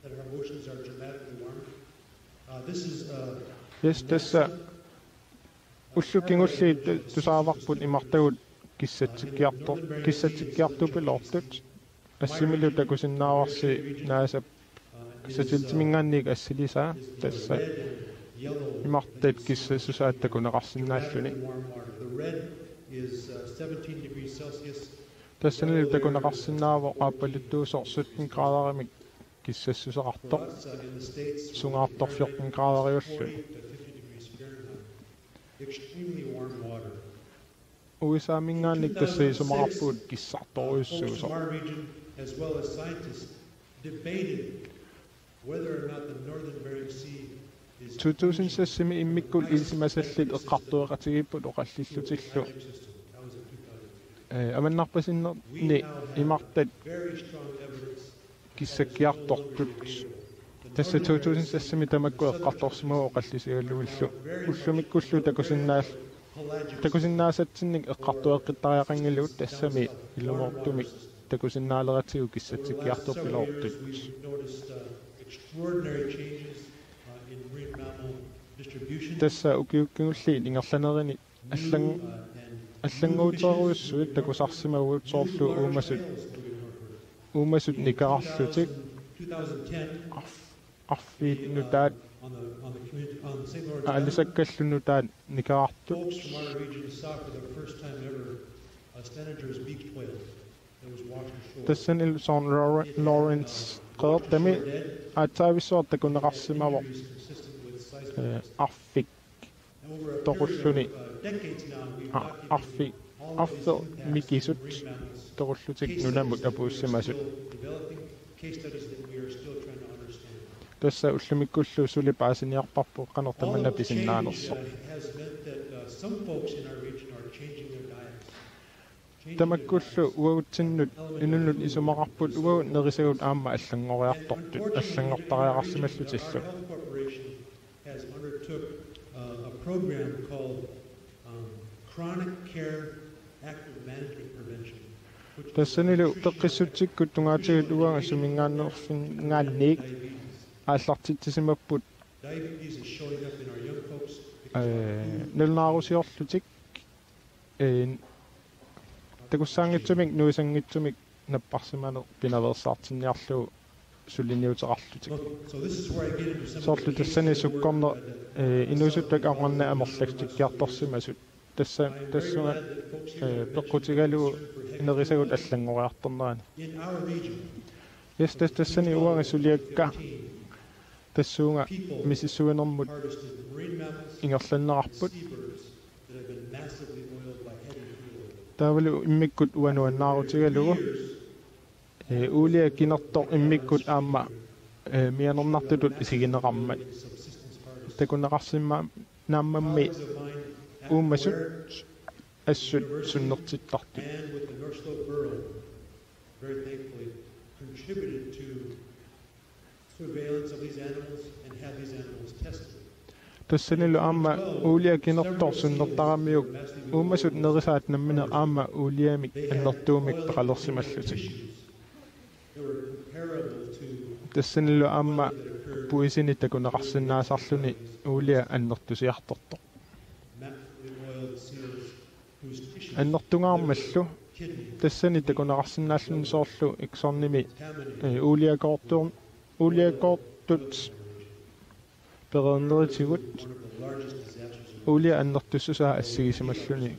that our oceans are dramatically warming. Uh, this is, uh, Yes, tassa ullut kingulliit tu-, tusaavarput imartagut kissatsikkiartor-, kissatsikkiartupiloortut. Assimilu takusinnaavarsi NASA satellittiminngaanniit assilisaa tassa imartat kissassusaat takuneqarsinnaalluni. Tassanilu takuneqarsinnaavoq aappaluttuusoq sytten graderimik kissassuseqartoq, sungaartoq fjorten graderiulluni. Extremely warm water. U S A-minngaanniit tassa isumaqarpugut kissartorujussuusoq. Our region, as well as scientists, debating whether or not the northern Bering Sea is to tusind seksimi immikkut ilisimasallit eqqartueqatigiipput oqallillutillu. Ee, avannarpasinnerni imartat very strong evidence kissakkiartortut. Tassa to tusind seksimi tamakku eqqartorsimavoq oqallisigalugillu. Ullumikkullu takusinnaal-, takusinnaasatsinnik eqqartueqqittariaqanngilagut tassami ilumoortumik takusinnaaleratigut kissatsikkiartupiloortut. Tassa ukiut kingulliit ingerlanerini allan-, allannguuterujussuit takusarsimavugut soorlu uumasut, uumasut nikerarlutik, arf-, arfiit nutaat, aalisakkallu nutaat nikerartut. Tassanilu Saint Lawren-, Lawrence qeqertami aatsaavissuaq takuneqarsimavoq, ee, arfik toqulluni, a-, arfi-, arfeq mikisut toqullutik nunamut apuussimasut. Tassa ullumikkullu suli paasiniarparput qanoq tamanna pisinnaanersoq. Tamakkullu uagutsinnut inunnut isumaqarput uagut nerisagut aamma allanngoriartortut, allanngortariaqarsimallutillu. Has undertook uh, a program called um, Chronic Care Active Management Prevention. Tassanilu peqqissutsikkut tungaatigut uanga suminngaanneerfinngaanniit aallartitsisimapput nalunaarusiorlutik, ee, takussaanngitsumik nuisanngitsumik napparsimaneq pinaveersaartinniarlugu suliniuteqarlutik. Soorlu tassani sukkorneq, ee, inuusuttut akornanni amerlassikkiartorsimasut. Tassa, tassunga, ee, peqqutigalugu nerisagut allanngoriartornerani. Yes, tas-, tassani uanga suliakka tassuunga misissuinermut ingerlanneqarput. Taavalu immikkut uanuannaarutigalugu, ee, uulia kinertoq immikkut aamma, ee, mianernartutut isigineqarmat. Takuneqarsimma-, naammammi uumasut assut sunnertittartut. Very thankfully, contributed to surveillance of these animals and had these animals tested. Tassanilu aamma uulia kinertoq sunnertaramiuk uumasut nerisaat nammineq aamma uuliamik annertuumik peqalersimallutik. Tassanilu aamma puisini takuneqarsinnaasarluni uulia annertusiartortoq. Annertungaarmallu tassani takuneqarsinnaalluni soorlu Exxonimi, ee, uuliakoortu-, uuliakoortut pereerneritigut uulia annertussusaa assigisimalluni.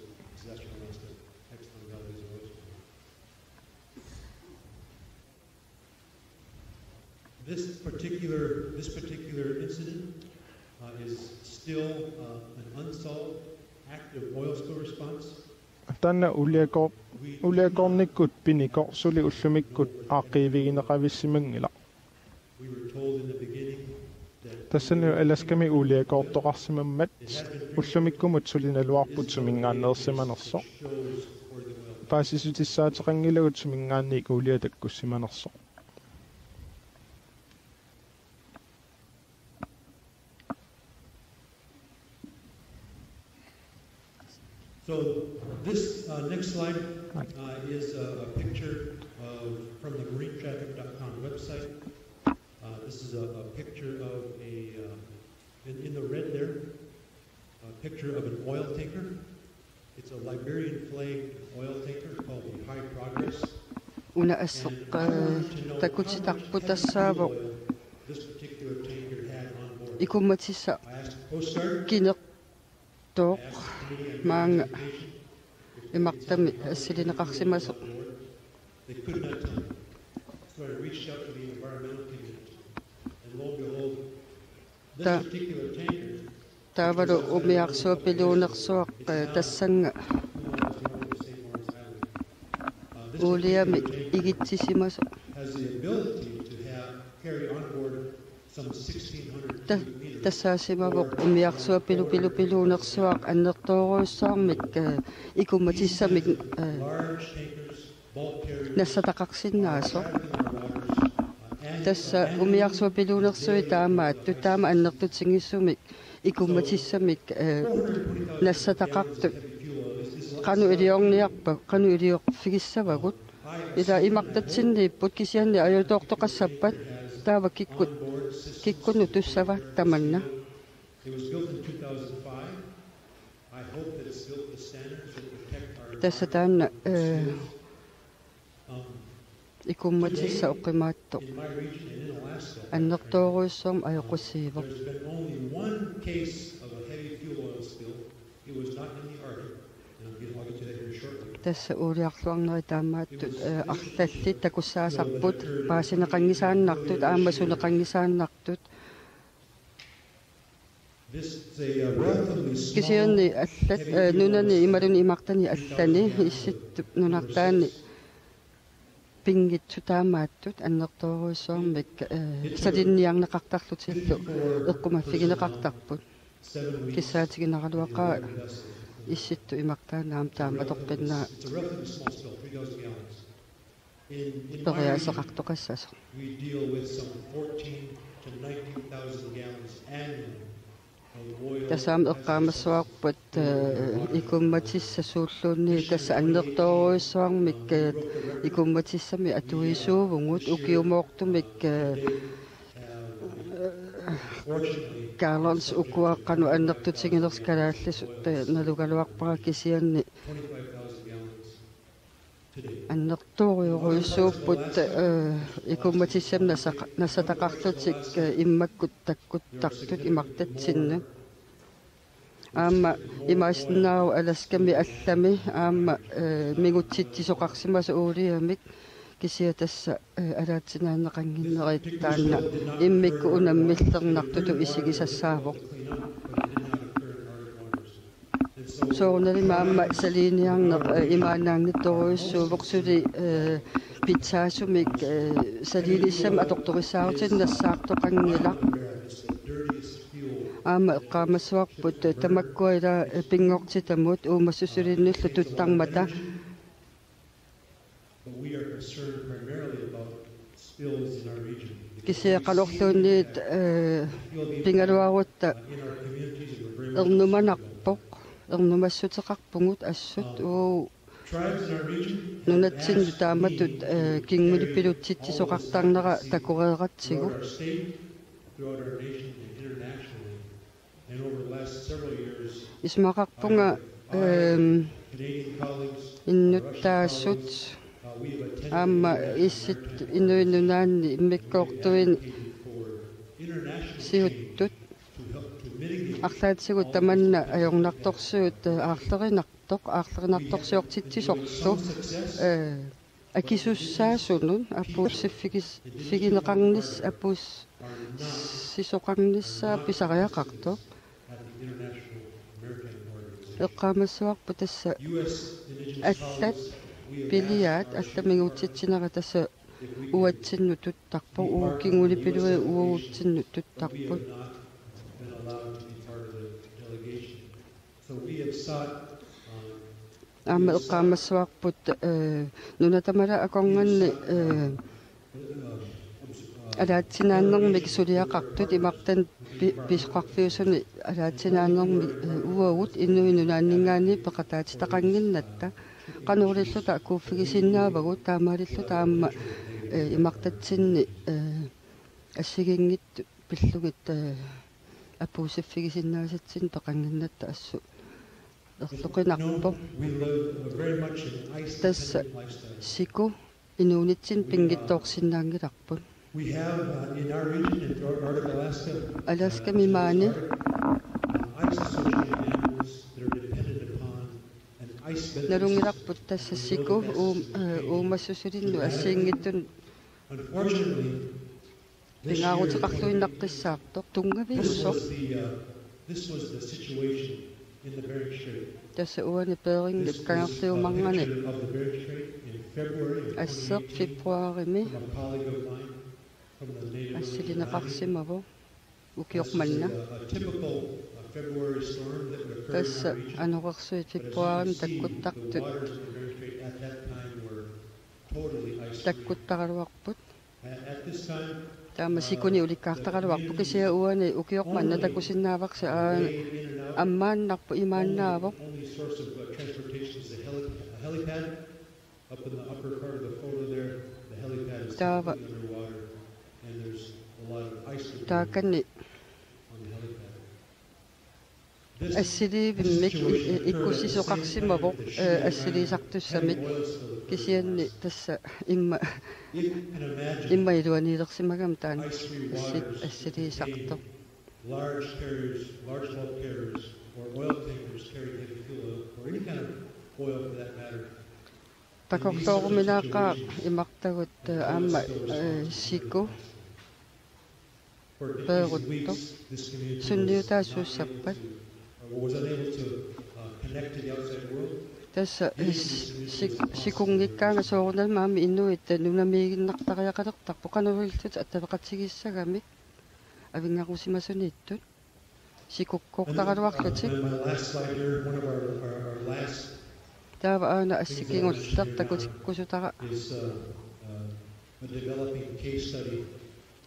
This particular, this particular incident uh, is still uh, an unsolved active oil spill response. Taanna uuliakoor-, uuliakoornikkut pinikoq suli ullumikkut aaqqiivigineqavissimanngilaq. We were told in the beginning that Tassani Alaskami uuliakoortoqarsimammat ullumikkumut suli naluarput suminngaanneersimanersoq. Paasissutissaateqanngilagut suminngaanniit uulia takkussimanersoq. So this uh, next slide uh, is a, a picture of, from the marine traffic dot com website. Uh, this is a, a picture of a, uh, in, in the red there, a picture of an oil tanker. It's a Liberian flagged oil tanker called the High Progress. Una assoq, eh, takutitarput tassaavoq. This particular tanker had on board. Ikummatissaq I asked Coast Guard, kinertoq maanga imartami assilineqarsimasoq. They could not tell me. So I reached out to the environmental community. And lo and behold, this Ta-, particular tanker taavalu umiarsuaq piluunersuaq, eh, tassannga uuliamik igitsisimasoq. Has the ability to have, carry on board some sixteen hundred Ta-, cubic meters. Tassaasimavoq umiarsuaq pilu-, pilu-, piluunersuaq annertoorujussuarmik, eh, ikummatissamik, eh, large tankers, bulk carriers, nassataqarsinnaasoq. Are trapped in our waters, uh, and tassa are umiarsuaq piluunersuit taamaattut taama annertutigisumik ikummatissamik, eh, nassataqartut. Qanoq iliorniarpa-, qanoq iliorfigissavagut. Ila imartatsinniipput kisianni ajutoortoqassappat taava kikkut, kikkunnut tussava tamanna. It was built in two thousand five. I hope that it's built to standards that protect our Tassa taanna, eh, environment. Um, ikummatissaq oqimaattoq. In my region and in Alaska, annertoorujussuarmik ajoqusiivoq. There's been only one case of a heavy fuel oil spill. It was not in the Arctic. And I'll get, I'll get to that here shortly. Tassa uuliarluarnerit taamaattut, eh, arlallit takussaasarput, paasineqanngisaannartut aamma suneqanngisaannartut. Kisianni allat, eh, nunani imaluunniit imartani allani Issittup nunartaani Pinngitsut taamaattut annertoorujussuarmik, eh, salinniarneqartarlutillu eqqumaffigineqartarput. Kissaatiginaraluaqaaq Issittut imartaannaam taama toqqinna periaaseqartoqassasoq. Tassami eqqaamassavarput, eh, ikummatissat suulluunniit tassa annertoorujussuarmik, eh, ikummatissami atuisuuvugut ukiumoortumik, eh, gallons ukua qanoq annertutiginersut kalaallisut, eh, nalugaluarpara kisianni annertoorujorujussuupput, eh, ikummatissat nassaqa-, nassataqarlutik, eh, immakkut takkuttartut imartatsinnut. Aamma imaassinnaavoq Alaskami allami aamma, eh, mingutsitsisoqarsimasoq uuliamik kisianni tassa, eh, alaatsinaanneqannginnerit taanna immikkut unammillernartutut isigisassaavoq. Soorunalimi aamma saliiniarneq, eh, imaannaanngitsorujussuuvoq suli, eh, pitsaasumik, eh, saliinissamik atortorissaarutinik nassaartoqanngilaq. Aamma eqqaamassavarput, eh, tamakkua ila, eh, pinngortitamut uumassusulinnullu tuttarmata. But we are concerned primarily about spills in our region. Kisianni qanorluunniit, eh, pigaluarutta ernumanarpoq, ernumassuteqarpugut assut, uu, nunatsinnut taamatut, eh, kingulipilutsitsisoqartarnera takoreeratsigu. Isumaqarpunga, ehm, innuttaasut aamma Issittut Inuit Nunaanni immikkoortuini siuttut arlaatigut tamanna ajornartorsiut, eh, aarlerinartoq, aarlerinartorsiortitsisorlu, eh, akisussaasunut apuussiffigis-, figineqarnis-, apuussisoqarnissaa pisariaqartoq. Eqqaamassavarput tassa allat piliaat, allat mingutsitsinerat tassa uatsinnut tuttarpoq, uagut kingulipiluit uagutsinnut tuttarput. Aamma eqqaamassavarput, eh, nuna tamala akornanni, eh, alaatsinaannermik suliaqartut imartanut pi-, pisoqarfiusuni alaatsinaannermik, eh, uagut Inuit Nunaanninngaanniit peqataatitaqannginnatta. Qanoq ililluta akuuffigisinnaavagut, taamaalilluta aamma, eh, imartatsinni, eh, assigiinngitsut pillugit, eh, apuussiffigisinnaasatsinnik peqannginnatta assut erloqinarpoq. Tassa siku inuunitsinni pinngitsoorsinnaanngilarput. Alaskami maani nalunngilarput tassa siku uum-, eh, uumassusulinnut assigiinngitsunut pingaaruteqarluinnaqqissaartoq tunngaviusoq. Tassa uani Beringip kangerliumarnani asseq februarimi assilineqarsimavoq ukioq manna. Tassa anorersuit februarimi takkuttartut takkuttaraluarput. Taama sikunik ulikkaartaraluarpoq kisianni uani ukioq manna takusinnaavarsi, aa, ammaannarpoq, imaannaavoq. Taava taakani assiliivimmik i-, i-, ikkussisoqarsimavoq, eh, assiliisartussamik, kisianni tassa imma, imma iluaniilersimagami taanna assi-, assiliisartoq. Large carriers, large bulk carriers, or oil tankers carrying heavy fuel oil, or any kind of oil for that matter. Takorlooruminaaqaaq imartagut, eh, aamma, eh, siku peeruttoq. Sunniutaa suussappat? Tassa, eh, sik-, sikunngikkaangat soorunami aamma inuit nunamiiginnartariaqalertarput qanoq ilillutik attaveqatigiissagamik avinngarusimasuniittut. Sikukkoortaraluarlutik. And then, uh, my, my last slide here, one of our, our, our last Taava aana assi kingulleq takutikkusutara. Is, uh, uh, a developing case study.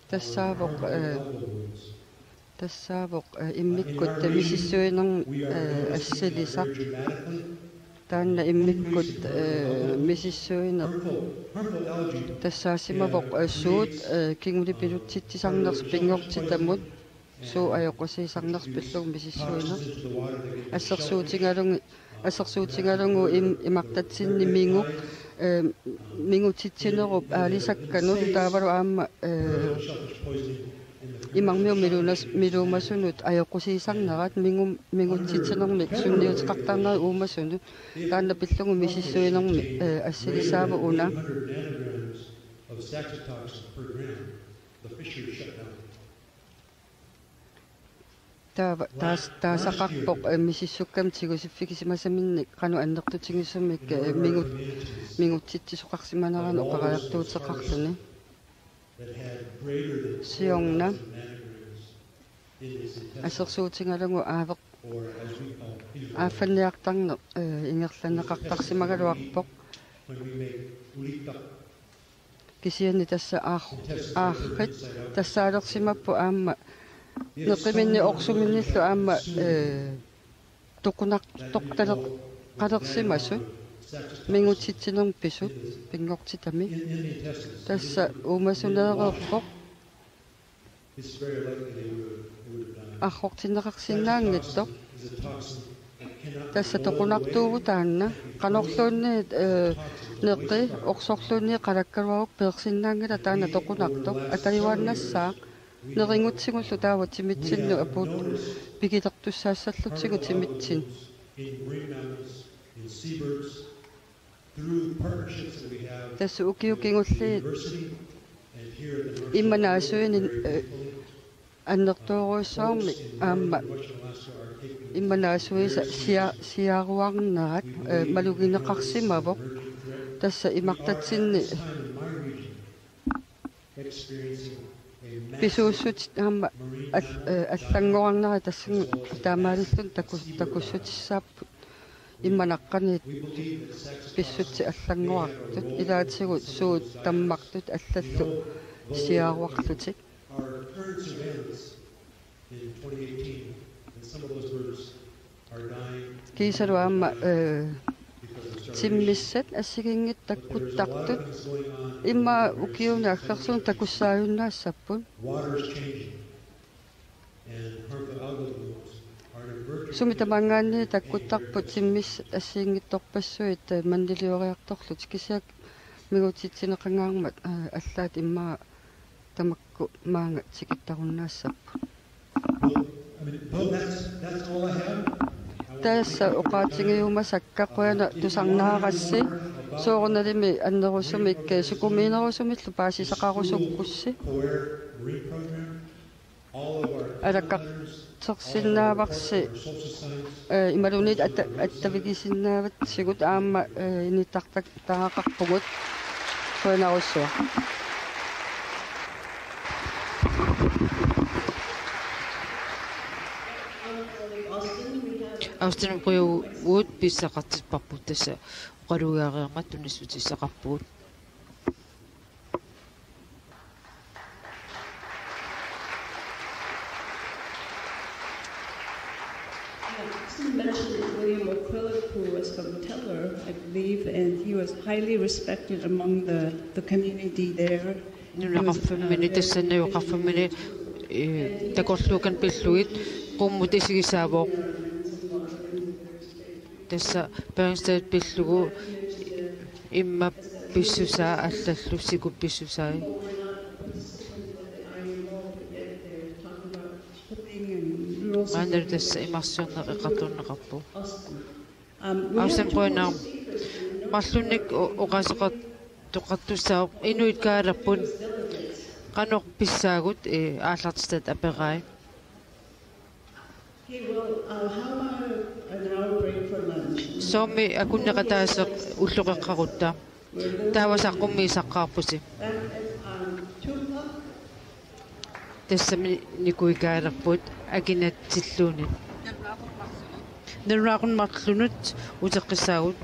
Tassaavoq, eh, tassaavoq, eh, immikkut misissuinermik, eh, assilisaq. Taanna immikkut, eh, misissuineq tassaasimavoq, eh, suut, eh, kingulliit pilutsitsisarnersut pinngortitamut. Suut ajoqusiisarnersut pillugu misissuineq. Assersuutigalugu, assersuutigalugu im-, imartatsinni mingu, eh, mingutitsinerup aalisakkanut taavalu aamma, eh, imarmiut miluunas-, miluumasunut ajoqusiisarnerat mingu-, mingutitsinermik sunniuteqartarnerat uumasunut. Taanna pillugu misissuinermik, eh, assilisaavoq una. Taava taas-, taasaqarpoq, eh, misissukkami tigusiffigisimasaminnik qanoq annertutigisumik, eh, mingut-, mingutsitsisoqarsimanerani oqariartuuteqarluni. Siorna assersuutigalugu aaveq-, aaffanniartarneq, eh, ingerlanneqartarsimagaluarpoq. Kisianni tassa aar-, aarrit tassaalersimapput aamma neqiminni orsuminnillu aamma, eh, toqunartortaleq-, qalersimasut mingutitsinermik pisut pinngortitami. Tassa uumasuneereerpoq. Arrortinneqarsinnaanngitsoq. Tassa toqunartuuvoq taanna. Qanorluunniit, eh, neqi orsorluunniit qalakkaluarukku peersinnaanngilaq taanna toqunartoq. Atajuaannassaaq. Nerinngutigullu taava timitsinnut apuut pigilertussaassallutsigu timitsinnut. Tassa ukiut kingulliit immap naasuini, eh, annertoorujussuarmik aamma immap naasuisa sia-, siaruarnerat, eh, malugineqarsimavoq. Tassa imartatsinni pisuussutit aamma al-, eh, allanngorarnerat tassani taamaalilluni taku-, takussutissaapput. Immap naqqaniit pissutsit allanngorartut, ilaatigut suut tammartut allallu siaruarlutik. Kiisalu aamma, eh, timmissat assigiinngitsut takkuttartut immaqa ukiuni aggersuni takussaajunnaassapput. Sumi tamaanngaanniit takkuttarput timmissat assigiinngitsorpassuit, eh, mannilioriartorlutik, kisianni mingutitsineqangaarmat, eh, allaat immaqa tamakku maanga tikittarunnaassapput. Tassa oqaatigiumasakka, qujanaq tusarnaarassi, soorunalimi annerusumik, eh, sukumiinerusumillu paasisaqarusukkussi. Alakkartersinnaavarsi, eh, imaluunniit atta-, attavigisinnaavatsigut aamma, eh, inittartaq-, taaqarpugut. Qujanarsuaq. Austin Qujavugut pissaqartipparput, tassa oqalugiareermat tunissutissaqarpugut. Austin mentioned William McQuillan, who was from Teller, I believe, and he was highly respected among the, the community there. Nunaqarfimmini, tassani nunaqarfimmini, eh, takorluukkanik pillugit qummut isigisaavoq. Tassa Bernstein pillugu immap pissusaa allallu sikup pissusai. Maannalu tassa imarsiorneq eqqartorneqarpoq. Austin, qujanaq. Marlunnik o-, oqaaseqartoqartussaavoq, inuit kaalapput. Qanoq pissaagut, eh, aallartitaat aperai. Okay, well, uh, how about a, an hour break for lunch? Taammi akunneqataaseq ulloqeqqarutta. Taava saqqummiissaqqaarpusi. Tassami nikuikaalerput akinatsilluunniit. Nalunaaqutaq marlunut uteqqissaagut.